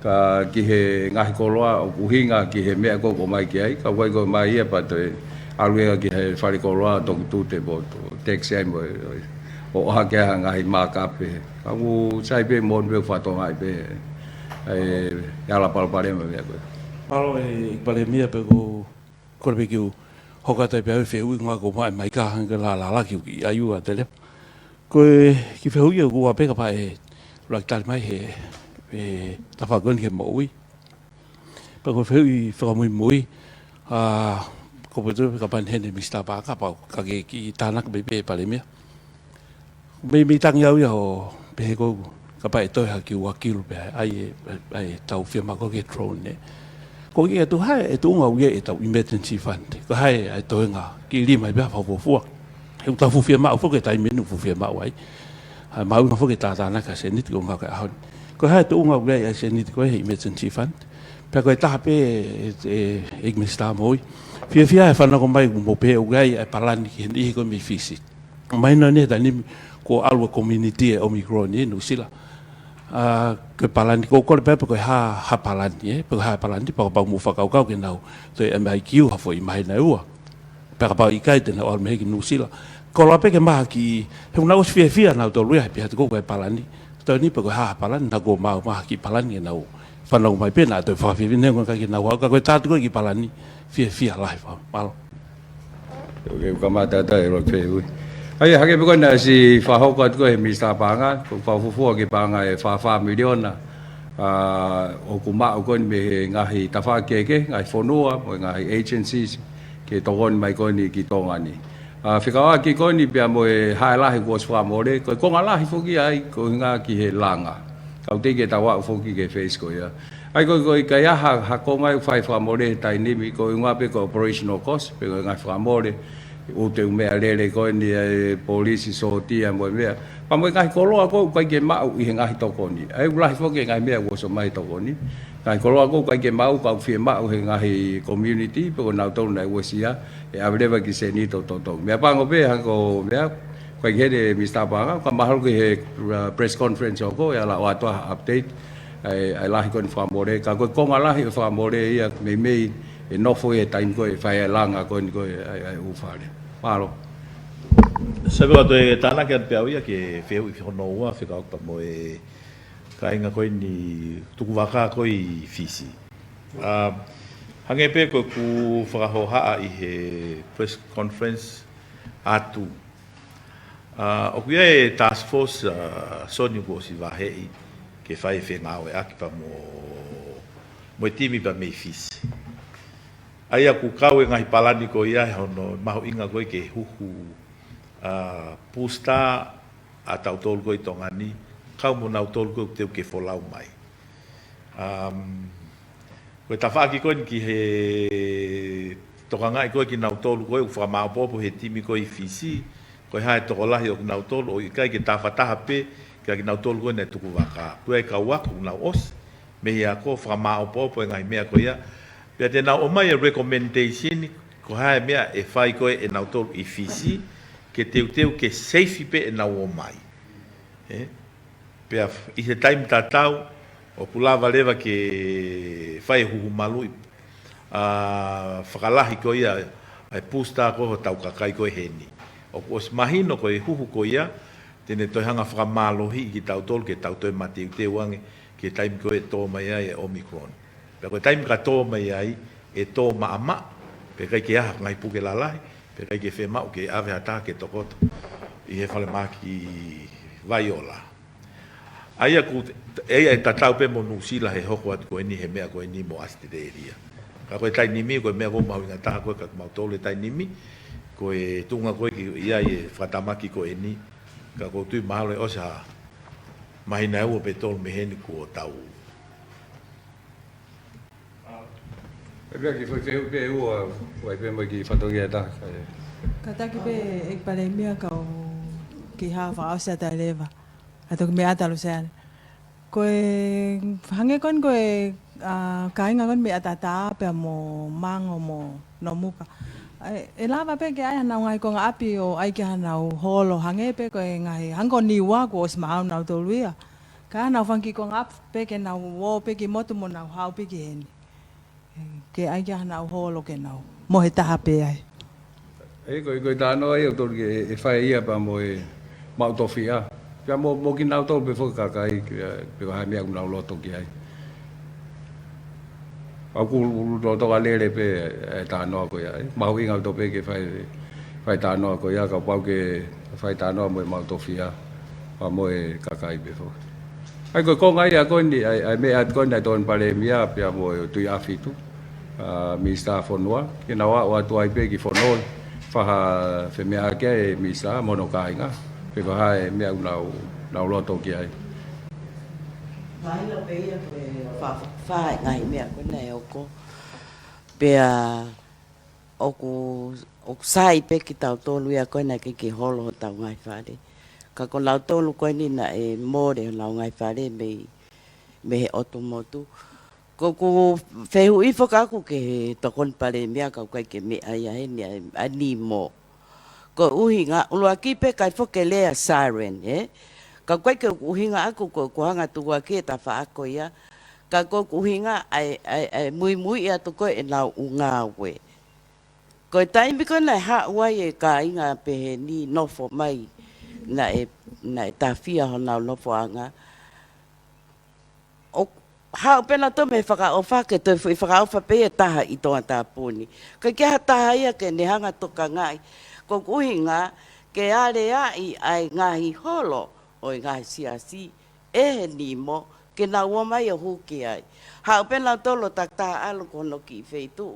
ka ki he ngaahi koloa, ʻoku ʻuhinga ki he meʻa ko ē ʻoku ʻomai ki ai, ka ʻoku ʻikai ko e ʻomai ia pea toe ʻalu ia ki he fale koloa, toki tute pea toe tax ai mo e, ʻo, ʻo ʻohake ai ha ngaahi markup pē. Ka ʻoku sai pē moʻoni pē ʻoku fakatokangaʻi pē, ē, ʻe ala palopalema e meʻa ko ē. Mālō ʻEiki Palēmia pea ko, kole pē ke u hoko atu ai pē au e fehuʻi ko ē kuo maʻu ʻe Maika hangē ko e lālālā ki he ʻai ua tele. Ko e kiʻi fehuʻi ʻe ua pē kapau ʻe lava ke tali mai he, he tafaʻaki ko eni ki he moʻui. Pea ko e fehuʻi fakamuimui, ā, ko e pehē kapau ʻe heni Minisitā Paʻanga, pea ka ke kiʻi tānaki mai pē Palēmia. Mei, mei tangi au ia ʻo pehē ko ē kapau ʻe toe ha kiʻi ua kilu pē ʻa e, ʻa e, ʻa e tau fiemaʻu ko ē ki he drone ē. Ko e kiʻi atu hā e tuʻunga ʻoku ʻi ai ʻetau emergency fund. Ko e hā e toenga kiʻi lima pē ʻa e fakafuofua. He ʻoku tau fuʻu fiemaʻu foki he taimi ni ʻoku fuʻu fiemaʻu ai. ʻA e mahuʻinga foki e tātānaki ʻa e sēniti ko e ngaahi ʻaho ni. Ko e hā e tuʻunga ʻoku ʻi ai ʻa e sēniti ko ē he emergency fund. Pea ko e taha pē ē, ē, ʻEiki Minisitā Moʻui. Fiefia he fanongo mai ʻoku mou pehē ʻoku ʻi ai e palani ki he niʻihi ko ē mei Fisi. Mahino eni he taimi ni kuo ʻalu e community e Omicron ʻi Nuʻusila. Ā, ko e palani, ko e kole pē pe ko e hā, hā e palani, ē? Pe ko e hā e palani, pea kapau ʻoku mou fakakaukau ke nau toe M I Q ha foʻi māhina ʻe ua. Pea kapau ʻe ʻikai te nau ʻalu mei heni ki Nuʻusila. Kole pē ke mahaki, he ʻoku nau ʻosi fiefia nautolu ia he pehē atu ko e palani. Taimi ni pe ko e hā e palani, naʻa kuo maʻu mahaki palani ke nau fanongo mai pē naʻa toe fakafiefia neongo ʻikai ke nau haʻu ka ko e tā atu ko ē ki he palani, fiefia lahi fau. Mālō. ʻOku ou kamata atu e lotu fehuʻi. ʻA ia, hangē pē ko ē naʻe ʻosi fakahoko atu ko ē he Minisitā Paʻanga, ko e fakafuofua ki he paʻanga ʻe fā fā miliona, ā, ʻoku maʻu ko eni mei he ngaahi tafaʻaki kehekehe, ngaahi fonua, mo e ngaahi agencies, ke tokoni mai ko eni ki Tonga ni. Ā, fekauʻaki ko eni pea mo e hā e lahi kuo ʻosi fakamole, ko e konga lahi foki ia ai, ko e ʻuhinga ki he langa. Ka ʻoku teʻeki ke tau aʻu foki ki he phase ko ia. ʻA ia ko e, ko e ʻikai ha, ha konga ia ʻoku fai fakamole he taimi ni, ko e ʻuhinga pē ko e operational cost, pe ko e ngaahi fakamole, ʻoku ʻi ai e ʻū meʻalele ko eni ʻa e polisi, sōtia mo e meʻa. Pea mo e ngaahi koloa ko ē ʻoku ʻikai ke maʻu ʻi he ngaahi tokoni. ʻA ia ʻoku lahi foki e ngaahi meʻa kuo ʻosi ʻomai he tokoni. Ngaahi koloa ko ē ʻoku ʻikai ke maʻu, ka ʻoku fiemaʻu he ngaahi community, pe ko nautolu naʻe uesia, ʻe ʻave leva ki he sēniti ʻo totongi. Meʻapango pē, hangē ko e meʻa, ʻoku ʻikai ke heni e Minisitā Paʻanga, ka mahalo ki he, uh, press conference ʻe hoko, ʻe ala ʻoatu ha update. ʻa e, ʻa e lahi ko eni fakamole, ka ko e konga lahi ʻo e fakamole ia meimei ʻe nofo ia he taimi ko ē ʻe fai ai e langa ko eni ko ē ʻa e, ʻa e ʻū fale. Mālō. Sai pē ʻoatu e tānaki atu pē au ia ki he fehuʻi hono ua fekauʻaki pea mo e kāinga ko eni tukuvaka ko ē ʻi Fisi. ʻA, hangē pē ko ʻeku fakahohaʻa ʻi he press conference atu. ʻA, ʻoku ʻi ai e task force, ʻa, Soni kuo ʻosi vaheʻi ke fai e fengāueʻaki pea mo, mo e timi pea mei Fisi. ʻA ia ʻoku kau e ngaahi palani ko ia he hono mahuʻinga ko ē ke huhu, ʻa, booster ʻa tautolu ko ē ʻi Tonga ni, kau mo nautolu ko ē ʻoku teu ke folau mai. Um, ko e tafaʻaki ko eni ki he tokangaʻi ko ē kinautolu ko ē ʻoku fakamāʻopoʻopo he timi ko ē ʻi Fisi, ko e hā e tokolahi ʻo kinautolu, ʻo ʻikai ke tafataha pē kia kinautolu ko ē naʻe tukuvaka. Ko e kau ako ʻoku nau ʻosi, mei he ako fakamāʻopoʻopo e ngaahi meʻa ko ia. Pea te nau ʻomai e recommendation, ko e hā e meʻa ʻe fai ko ē ʻe nautolu ʻi Fisi, ke teuteu ke safe pē ʻenau ō mai. ʻE? Pea f-, ʻi he taimi tatau, ʻoku lava leva ke fai e huhu maluʻi, ʻa, fakalahi ko ia, ʻa e booster ko ē hotau kakai ko ē heni. ʻOku ʻosi mahino ko e huhu ko ia, te ne toe hanga fakamālohiʻi kitautolu ke tau toe mateuteu ange ki he taimi ko ē ʻe tō mai ai e Omicron. Pea ko e taimi ka tō mai ai, ʻe tō maʻamaʻa, pea ʻikai ke ʻi ai ha ngaahi puke lalahi, pea ʻikai ke fiemaʻu ke ʻave ha taha ke tokoto ʻi he falemahaki Vaiola. ʻA ia ʻoku, ʻe, ʻe tatau pē mo Nuʻusila he hoko atu ko eni he meʻa ko eni mo ʻAositelēlia. Ka ko e taimi ni, ko e meʻa ʻoku mahuʻinga taha ko ē kia kimautolu he taimi ni, ko e tuʻunga ko ē ʻoku ʻi ai e fakatamaki ko eni, ka ʻoku ou tui mahalo ʻe ʻosi ha māhina ʻe ua pe tolu mei heni kuo tau. ʻE pea ki fai fehuʻi pē ua, ua pē mo e kiʻi fatongia ʻe taha, ē. Kātaki pē ʻEiki Palēmia kau ki ha fakaʻosi atu ai leva. ʻA e toki meʻa atu ʻa Luseane. Ko e hangē ko eni ko e, ʻa, kāinga ko eni mei ʻAtatā pea mo Mango mo Nomuka. ʻE, ʻe lava pē ke ʻai hanau ngaahi konga ʻapi ʻo ʻai ki hanau holo hangē pē ko e ngaahi, hangē ko Niua kuo ʻosi maʻu nautolu ia. Ka hanau fanga kiʻi konga ʻapi pē ke nau ō pē ki motu mo nau haʻu pē ki heni. Ke ʻai ki hanau holo ke nau mohe taha pē ai. ʻE, ko e, ko e talanoa ia ʻoku totonu ke ʻe fai ia pea mo e maʻu tofiʻa. Pea mo, mo kinautolu pē foki kakai, ke, pe ko e hā e meʻa ʻoku nau loto ki ai. ʻOku ou loto ke lele pē e talanoa ko ia, ē. Mahuʻinga ʻaupito pē ke fai, fai talanoa ko ia, kapau ʻoku fai talanoa mo e maʻu tofiʻa, pea mo e kakai pē foki. ʻA ia ko e konga ia ko eni, ʻa e, ʻa e meʻa atu ko eni ʻa e Tokoni Palēmia, pea mo e Tuʻiʻāfitu, ʻa, Minisitā Fonua, ke nau ō atu ai pē ki Fonoi, fakafemeʻaʻaki e Minisitā mo hono kāinga, pe ko e hā e meʻa ʻoku nau, nau loto ki ai. Mahino pē ia ko e fa-, fa-, ngaahi meʻa ko ena ʻe hoko. Pea ʻoku, ʻoku sai pē kitautolu ia ko ena ke ke holo hotau ngaahi fale. Ka ko nautolu ko eni naʻe mole honau ngaahi fale mei, mei he ʻotu motu. Ko ʻeku fehuʻi foki ʻaʻaku ki he Tokoni Palēmia ka ʻoku ʻikai ke meʻa ia heni ʻa e, ʻa e nimo. Ko e ʻuhinga, ʻuluaki pē ʻikai foki ke lea siren, ē? Ka ʻoku ʻikai ke ʻuhinga ʻaʻaku ko, ko e hanga tukuakiʻi e tafaʻaki ko ia. Ka ko ʻeku ʻuhinga ʻa e, ʻa e, ʻa e muimui atu ko ē ʻenau ʻū ngāue. Ko e taimi ko ē naʻe haʻu ai e kāinga pehē ni nofo mai, naʻe, naʻe tāfia honau nofoʻanga. ʻO haʻu pē nautolu mei he fakaʻofa ke toe foʻi fakaʻofa pē ia ʻe taha ʻi Tongatapu ni. ʻIkai ke ʻi ai ha taha ia ke ne hanga tokangaʻi. Ko ʻeku ʻuhinga ke aleaʻi ʻa e ngaahi holo ʻo e ngaahi siasi ʻe he nimo ke nau ō mai ʻo hū ki ai. Haʻu pē nautolu ʻo takitaha ʻalu ki hono kiʻi feituʻu.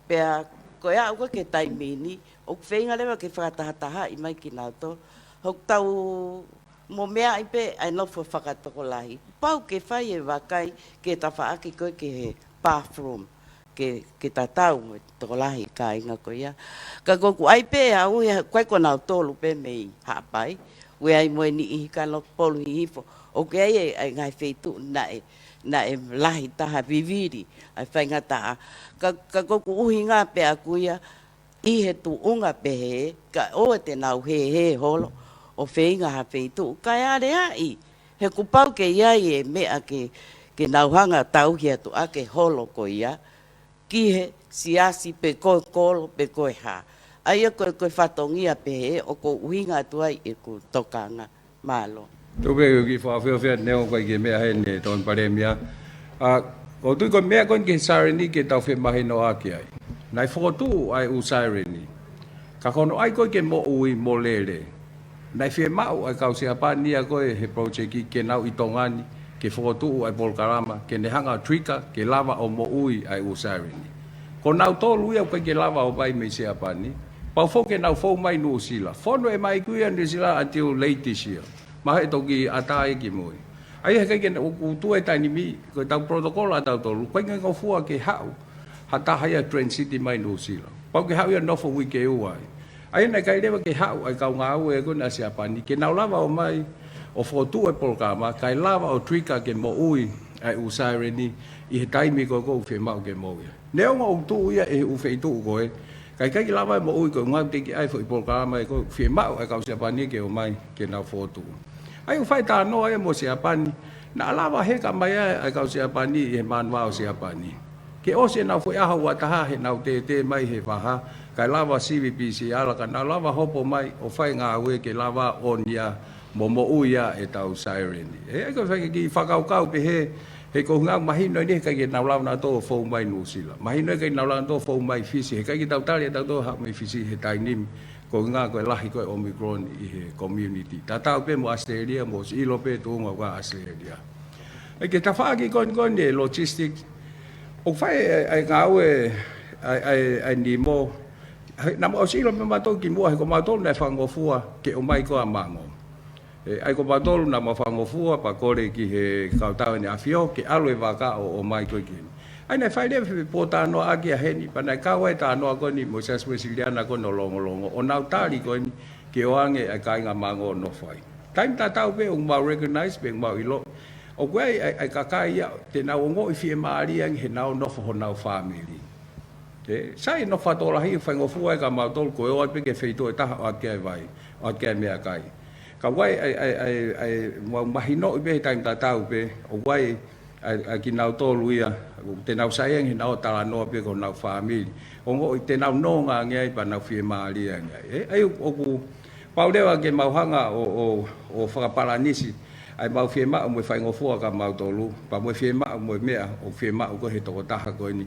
Pea ko e aʻu ko ē ki he taimi ni, ʻoku feinga leva ke fakatahatahaʻi mai kinautolu. Hoku tau mo meaʻi pē ʻa e nofo fakatokolahi. Pau ke fai e vakai ki he tafaʻaki ko ē ki he bathroom, ke, ke tatau mo e tokolahi kāinga ko ia. Ka ko ʻeku ʻai pē au ia, ʻikai ko nautolu pē mei Haʻapai, ʻoku ʻi ai mo e niʻihi Kanokupolu Hihifo. ʻOku ʻi ai e, e ngaahi feituʻu naʻe, naʻe lahi taha vivili ʻa e faingataʻa. Ka, ka ko ʻeku ʻuhinga pē ʻaʻaku ia, ʻi he tuʻunga pehē, kae ʻoua te nau hēhē holo ʻo feinga ha feituʻu, kae aleaʻi, he kuo pau ke ʻi ai e meʻa ke, ke nau hanga ʻo tauhi atu ʻa e holo ko ia ki he siasi pe ko e kolo pe ko e hā. ʻA ia ko e, ko e fatongia pehē ʻoku ou ʻuhinga atu ai ʻeku tokanga. Mālō. Tuku pē ke u kiʻi fakaʻofoʻofa atu neongo ʻoku ʻikai ke meʻa heni e Tokoni Palēmia. ʻA, ʻoku ou tui ko e meʻa ko eni ki he saileni ke tau femahinoʻaki ai. Naʻe fokotuʻu ʻa e ʻū saileni. Ka ko hono ʻai ko ē ke moʻui mo lele, naʻe fiemaʻu ʻa e kau Siapani ia ko ē he project ke nau ʻi Tonga ni, ke fokotuʻu ʻa e polokalama, ke ne hanga ʻo trigger, ke lava ʻo moʻui ʻa e ʻū saileni. Ko nautolu ia ʻoku ʻikai ke lava ʻo ʻomai mei Siapani, pau foki ke nau fou mai Nuʻusila. Fonu e maiki ia Nuʻusila until late this year. Mahalo ʻe toki ʻatā ia ki mui. ʻA ia he ʻikai ke na-, ʻoku tuʻu e taimi ni, ko ʻetau protocol ʻatautolu, ʻoku ʻikai ke ngofua ke haʻu ha taha ia transit mai Nuʻusila. Pau ke haʻu ia nofo uike ua ai. ʻA ia naʻe ʻikai leva ke haʻu ʻa e kau ngāue ko ena ʻa Siapani, ke nau lava ʻo ʻomai ʻo fokotuʻu e polokalama, kae lava ʻo trigger ke moʻui ʻa e ʻū saileni ʻi he taimi ko ē ʻoku fiemaʻu ke moʻui. Neongo ʻoku tuʻu ia ʻi he ʻū feituʻu ko ē, ka ʻikai ke lava ʻo moʻui koeʻuhi teʻeki ai e foʻi polokalama ia ʻoku fiemaʻu ʻa e kau Siapani ke ō mai ke nau fokotuʻu. ʻA ia ʻoku fai e talanoa ia mo Siapani, naʻa lava heka mai ai ʻa e kau Siapani ʻi he manuao Siapani. Ke ʻosi ʻenau foʻi ʻaho ua taha heʻenau tētē mai he vaha, kae lava sivi P C R, ka nau lava hopo mai ʻo fai e ngāue ke lava ʻo ʻonia mo moʻui ʻa ʻetau saileni. ʻE, ʻa ia ko e fai kiʻi fakakaukau pehē, he ko e ʻuhinga mahino eni he ʻikai ke nau lava nautolu ʻo fou mai Nuʻusila. Mahino ʻikai ke nau lava nautolu ʻo fou mai Fisi, he ʻikai ke tau tali ʻe tautolu haʻu mei Fisi he taimi ni, ko e ʻuhinga ko e lahi ko ē Omicron ʻi he community. Tatau pē mo Australia, mou ʻosi ʻilo pē tuʻunga ʻo Australia. ʻA ia ki he tafaʻaki ko eni ko eni e logistics, ʻoku fai e, e ngāue ʻa e, ʻa e, ʻa e NEMO, he naʻa mou ʻosi ʻilo pē mautolu kimuʻa he ko mautolu naʻe fakangofua ke ō mai ko ē ʻa Mango. ʻE, ʻa ia ko mautolu naʻa mau fakangofua pea kole ki he kau tau eni ʻAfio ke ʻalu e vaka ʻo, ʻo ʻomai ko ē ki heni. ʻA ia naʻe fai leva e pōtalanoaʻaki ʻa heni, pea naʻe kau ai e talanoa ko eni mo e Siasi Uēsiliana ko eni ʻo Longolongo, ʻo nau tali ko eni ke ʻoange ʻa e kāinga Mango ʻo nofo ai. Taimi tatau pē ʻoku mau recognize pē ʻoku mau ʻilo ʻoku ʻi ai ʻa e, ʻa e kakai ia te nau ongoʻi fiemālie ange heʻenau nofo honau fāmili. ʻE, sai e nofo fakatokolahi, faingofua ʻa e ka mautolu ko e ʻoatu pē ki he feituʻu ʻe taha ʻo ʻoatu ki ai e vai, ʻo ʻoatu ki ai e meʻakai. Ka ʻoku ʻi ai ʻa e, ʻa e, ʻa e, ʻa e, mau mahinoʻi pē he taimi tatau pē, ʻoku ʻi ai ʻa e, ʻa e kinautolu ia, te nau sai ange heʻenau talanoa pē ki honau fāmili. Ongoʻi te nau nonga ange ai pea nau fiemālie ange ai. ʻE, ʻa ia ʻoku pau leva ke mau hanga ʻo, ʻo, ʻo fakapalanisi ʻa e mau fiemaʻu mo e faingofua ka mautolu, pea mo e fiemaʻu mo e meʻa ʻoku fiemaʻu ko ē he tokotaha ko eni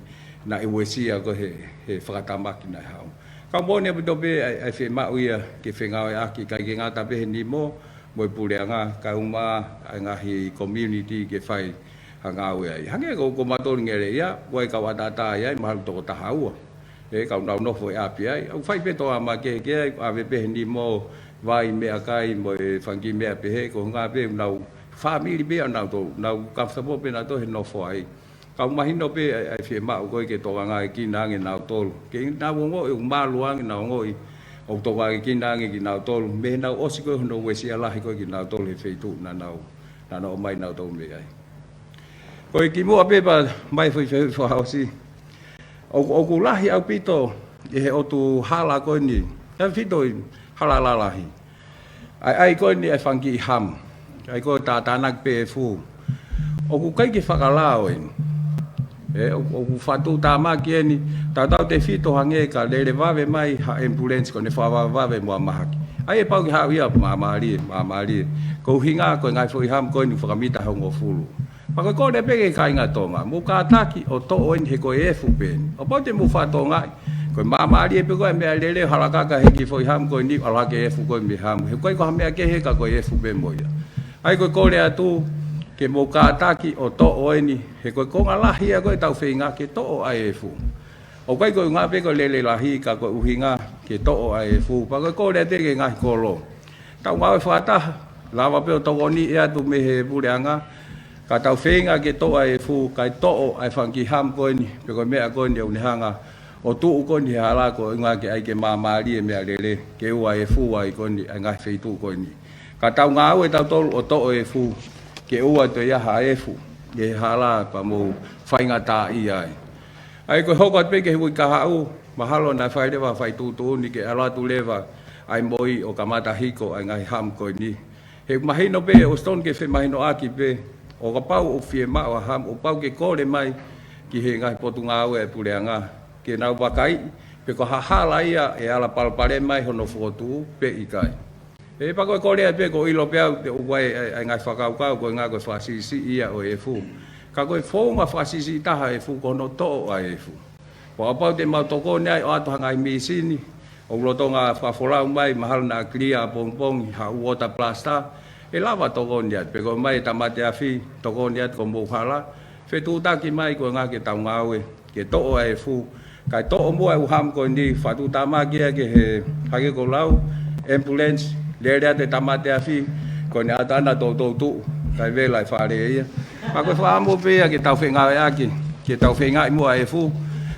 naʻe uesia ko ē he, he fakatamaki naʻe haʻu. Ka ʻoku moʻoni ʻaupito pē ʻa e, ʻa e fiemaʻu ia ke fengāueʻaki, ʻikai ke ngata pē he NEMO mo e puleʻanga, kae ʻumaʻā ʻa e ngaahi community ke fai ha ngāue ai. Hangē ko, ko mautolu Ngeleʻia, ʻoku ʻi ai e kau ʻataʻatā ia, mahalo toko taha ua. ʻE, kau nau nofo ʻi ʻapi ai. ʻOku fai pē tō ʻa makehe ki ai, ʻave pē he NEMO vai, meʻakai mo e fanga kiʻi meʻa pehē, ko e ʻuhinga pē ʻoku nau fāmili pē ʻa nautolu, nau comfortable pē nautolu he nofo ai. Ka ʻoku mahino pē ʻa e, ʻa e fiemaʻu ko ē ke tokangaekina ange nautolu. Ke nau ongoʻi ʻoku malu ange, nau ongoʻi ʻoku tokangaekina ange kinautolu. Mei heʻenau ʻosi ko ē hono uesia lahi ko ē kinautolu he feituʻu naʻa nau, naʻa nau ō mai nautolu mei ai. Ko e kimuʻa pē pea ʻomai e foʻi fehuʻi fakaʻosi. ʻOku, ʻoku lahi ʻaupito ʻi he ʻotu hala ko eni, ʻa e feituʻu hala lalahi, ʻa e ʻai ko eni ʻa e fanga kiʻi ham, ʻa ia ko e tātānaki pe efu. ʻOku ʻikai ke fakalao eni. ʻE, ʻoku, ʻoku fakatuʻutāmaki eni, tautautefito hangē ka lele vave mai ha ambulance ko ʻene fakavavevave mo ha mahaki. ʻA ia ʻe pau ke haʻu ia māmālie, māmālie. Ko e ʻuhinga ko e ngaahi foʻi ham ko eni ʻoku fakamita ʻe hongofulu. Pea ko e kole pē ki he kāinga Tonga, mou kātaki ʻo toʻo eni he ko e efu pē eni. ʻO pau te mou fakatokangaʻi, ko e māmālie pē ko ē ʻa e meʻalele ʻo halakaka he kiʻi foʻi ham ko eni, ʻalu hake e efu ko ē mei he ham. He ʻoku ʻikai ko ha meʻa kehe ka ko e efu pē mo ia. ʻA ia ko e kole atu ke mou kātaki ʻo toʻo eni, he ko e konga lahi ia ko ē ʻetau feinga ke toʻo ʻa e efu. ʻOku ʻikai ko e ʻuhinga pē ko e lele lahi ka ko e ʻuhinga ke toʻo ʻa e efu. Pea ko e kole atu ki he ngaahi kolo, tau ngāue fakataha, lava pē ʻo tokoniʻi atu mei he puleʻanga, ka tau feinga ke toʻo ʻa e efu, kae toʻo ʻa e fanga kiʻi ham ko eni, pe ko e meʻa ko eni ʻoku ne hanga ʻo tuʻu ko eni he hala ko e ʻuhinga ke ʻai ke māmālie e meʻalele, ke ʻoua ʻe efu ai ko eni ʻa e ngaahi feituʻu ko eni. Ka tau ngāue tautolu ʻo toʻo e efu, ke ʻoua toe ʻi ai ha efu ʻi he hala pea mou faingataʻaʻia ai. ʻA ia ko e hoko atu pē ki he uike kahaʻu, mahalo naʻe fai leva ha fai tuʻutuʻuni ke ʻalu atu leva ʻa e M O E ʻo kamata hiko ʻa e ngaahi ham ko eni. He ʻoku mahino pē, ʻosi totonu ke femahinoʻaki pē, ʻO kapau ʻoku fiemaʻu ʻa Ham, ʻoku pau ke kole mai ki he ngaahi potungāue ʻa e puleʻanga ke nau vakai pe ko ha hala ia ʻe ala palopalema ai hono fokotuʻu pe ʻikai. Pea ko e kole ia pē, ʻoku ou ʻilo pē au ʻoku ʻi ai ʻa e ngaahi fakakaukau ko e ngaahi ko e fakasiʻisiʻi ia ʻo e efu. Ka ko e founga fakasiʻisiʻi taha ʻo e efu ko hono toʻo ʻa e efu. Pea kapau te mau tokoni ai ʻo ʻoatu ha ngaahi mīsini, ʻoku lolotonga fakafolau mai, mahalo naʻa clear ʻapongipongi, ha water blaster, ʻe lava tokoni atu. Pe ko e ʻomai e tāmate afi, tokoni atu ko homou hala, fetuʻutaki mai ko e ʻuhinga ke tau ngāue ke toʻo ʻa e efu. Kae toʻo muʻa ʻa e ʻū Ham ko eni, fakatuʻutāmaki ia ki he, hangē ko e lau, ambulance, lele atu e tāmate afi, ko ʻene ʻatā ʻana toutou tuʻu, kae vela e fale ia. Pea ko e fakaʻamu pē ia ke tau fengāueʻaki, ke tau feingaʻi muʻa ʻa e efu,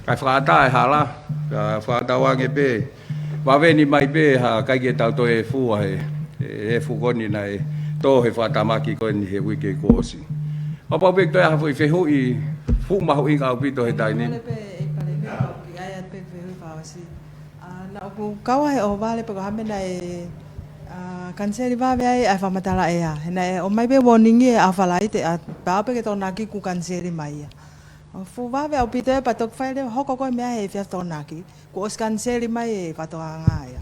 kae fakaʻatā e hala, kae fakatauange pē, vave ni mai pē ha ʻikai ke tau toe efu ʻa e, e efu ko eni naʻe tō he fakatamaki ko eni he uike kuo ʻosi. Kapau pē ʻe toe ʻi ai ha foʻi fehuʻi, fuʻu mahuʻinga ʻaupito he taimi ni. Mole pē ʻEiki Palēmia, ʻoku ʻi ai atu pē fehuʻi fakaʻosi. ʻA, naʻa ʻoku kau ai ʻo vale pe ko e hā e meʻa naʻe, ʻa, kaniseli vave ai ʻa e fakamatala ʻea. He naʻe ʻomai pē warning ʻi he ʻaho Falaite, ʻa, pea aʻu pē ki he Tokonaki kuo kaniseli mai ia. ʻO fuʻu vave ʻaupito ia pea toki fai leva hoko ko e meʻa he efiafi Tokonaki. Kuo ʻosi kaniseli mai e fakatokanga ia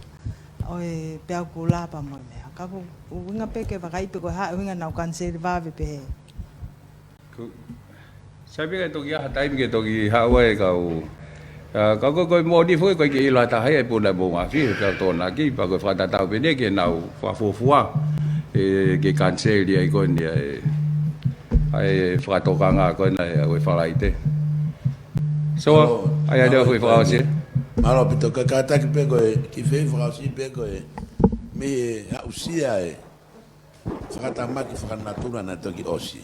ʻo e peau kula pea mo e meʻa. Ka ʻoku ʻuhinga pē ke vakai pe ko e hā e ʻuhinga naʻa nau kaniseli vave pehē. Ko, sai pē ke toki ʻi ai ha taimi ke toki haʻu ai e kau. ʻA, ka ko, ko e moʻoni foki ʻoku ʻikai ke ʻilo ʻe ha taha ia ʻe puna mo ngaahi he peau Tokonaki, pea ko e fakatatau pē eni ke nau fakafuofua ʻe, ke kaniseli ai ko eni ʻa e, ʻa e fakatokanga ko ena ʻo e Falaite. So, ʻa ia, ʻa ia, foʻi fakaʻosi. Mālō ʻaupito, ka kātaki pē ko e kiʻi fehuʻi fakaʻosi pē ko e mei he aʻusia e fakatamaki fakanatula naʻe toki ʻosi.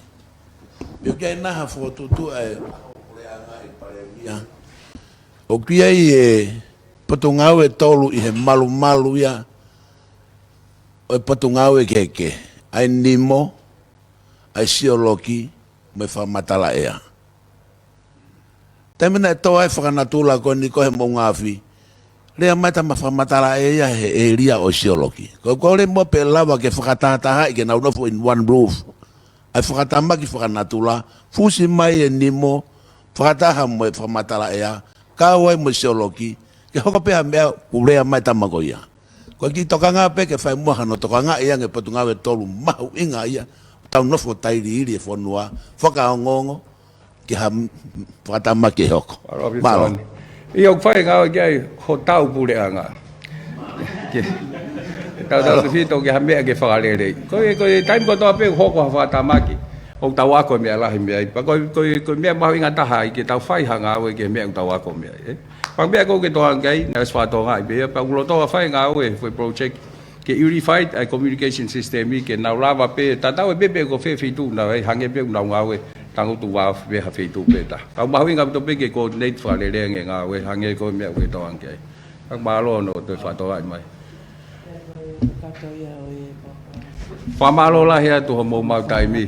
Pea ʻoku ʻi ai nai ha fokotuʻutuʻu ʻa e puleʻanga, ʻEiki Palēmia, ʻoku ʻi ai e potungāue ʻe tolu ʻi he malumalu ia ʻo e potungāue kehekehe, ʻa e nimo, ʻa e sioloki, mo e fakamatala ʻea. Taimi naʻe tō ai e fakanatula ko eni ko e moʻunga afi, lea mai e tama fakamatala ʻea ia he ʻēlia ʻo e sioloki. Ko e kole muʻa pe ʻe lava ke fakatahatahaʻi ke nau nofo in one roof, ʻa e fakatamaki fakanatula, fusi mai e nimo, fakataha mo e fakamatala ʻea, kau ai mo e sioloki, ke hoko pē ha meʻa, ʻoku lea mai e tama ko ia. Ko e kiʻi tokanga pē ke fai muʻa hano tokangaʻi ange e potungāue ʻe tolu mahuʻinga ia, tau nofo tailiili e fonua, fakaongoongo ki ha m-, fakatamaki ʻe hoko. Mālō ʻaupito. Mālō. ʻIo, ʻoku fai e ngāue ki ai hotau puleʻanga. Ke, tautautefito ki ha meʻa ke fakaleleiʻi. Ko e, ko e taimi kotoa pē ʻoku hoko ha fakatamaki, ʻoku tau ako e meʻa lahi mei ai. Pea ko e, ko e, ko e meʻa mahuʻinga taha ia ke tau fai ha ngāue ki he meʻa ʻoku tau ako mei ai, ē? Pea meʻa ʻoku ou tokanga ki ai, naʻe ʻosi fakatokangaʻi pē ia, pea ʻoku lolotonga fai e ngāue, foʻi project, ke unified ʻa e communication system ia, ke nau lava pē, tatau ai pē pe ko fē feituʻu naʻa nau ʻi ai, hangē pē ʻoku nau ngāue, tangutu vāofi pē ha feituʻu pē ʻe taha. Ka ʻoku mahuʻinga ʻaupito pē ke coordinate fakalelei e ngāue, hangē ko e meʻa ʻoku ke tokanga ki ai. Ka mālō hono toe fakatokangaʻi mai. Fakamālō lahi atu hoʻomou maʻu taimi.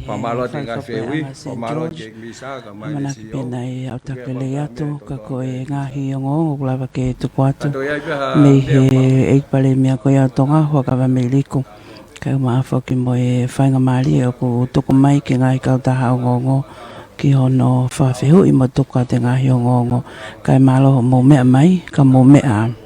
Fakamālō atu e ngaahi fehuʻi, fakamālō atu e misa, ka mai le sio. Manaki pē naʻe ʻautaka lelei atu, ka ko e ngaahi ongoongo ʻoku lava ke tuku atu mei he ʻEiki Palēmia ko ia ʻo Tonga, Huʻakavameiliku. Kae ʻumaʻā foki mo e faingamālie ʻoku tuku mai ki he ngaahi kautaha ongoongo ki hono fakafehuʻi mo tuku atu e ngaahi ongoongo. Kae mālō hoʻomou meʻa mai, ka mou meʻa ā.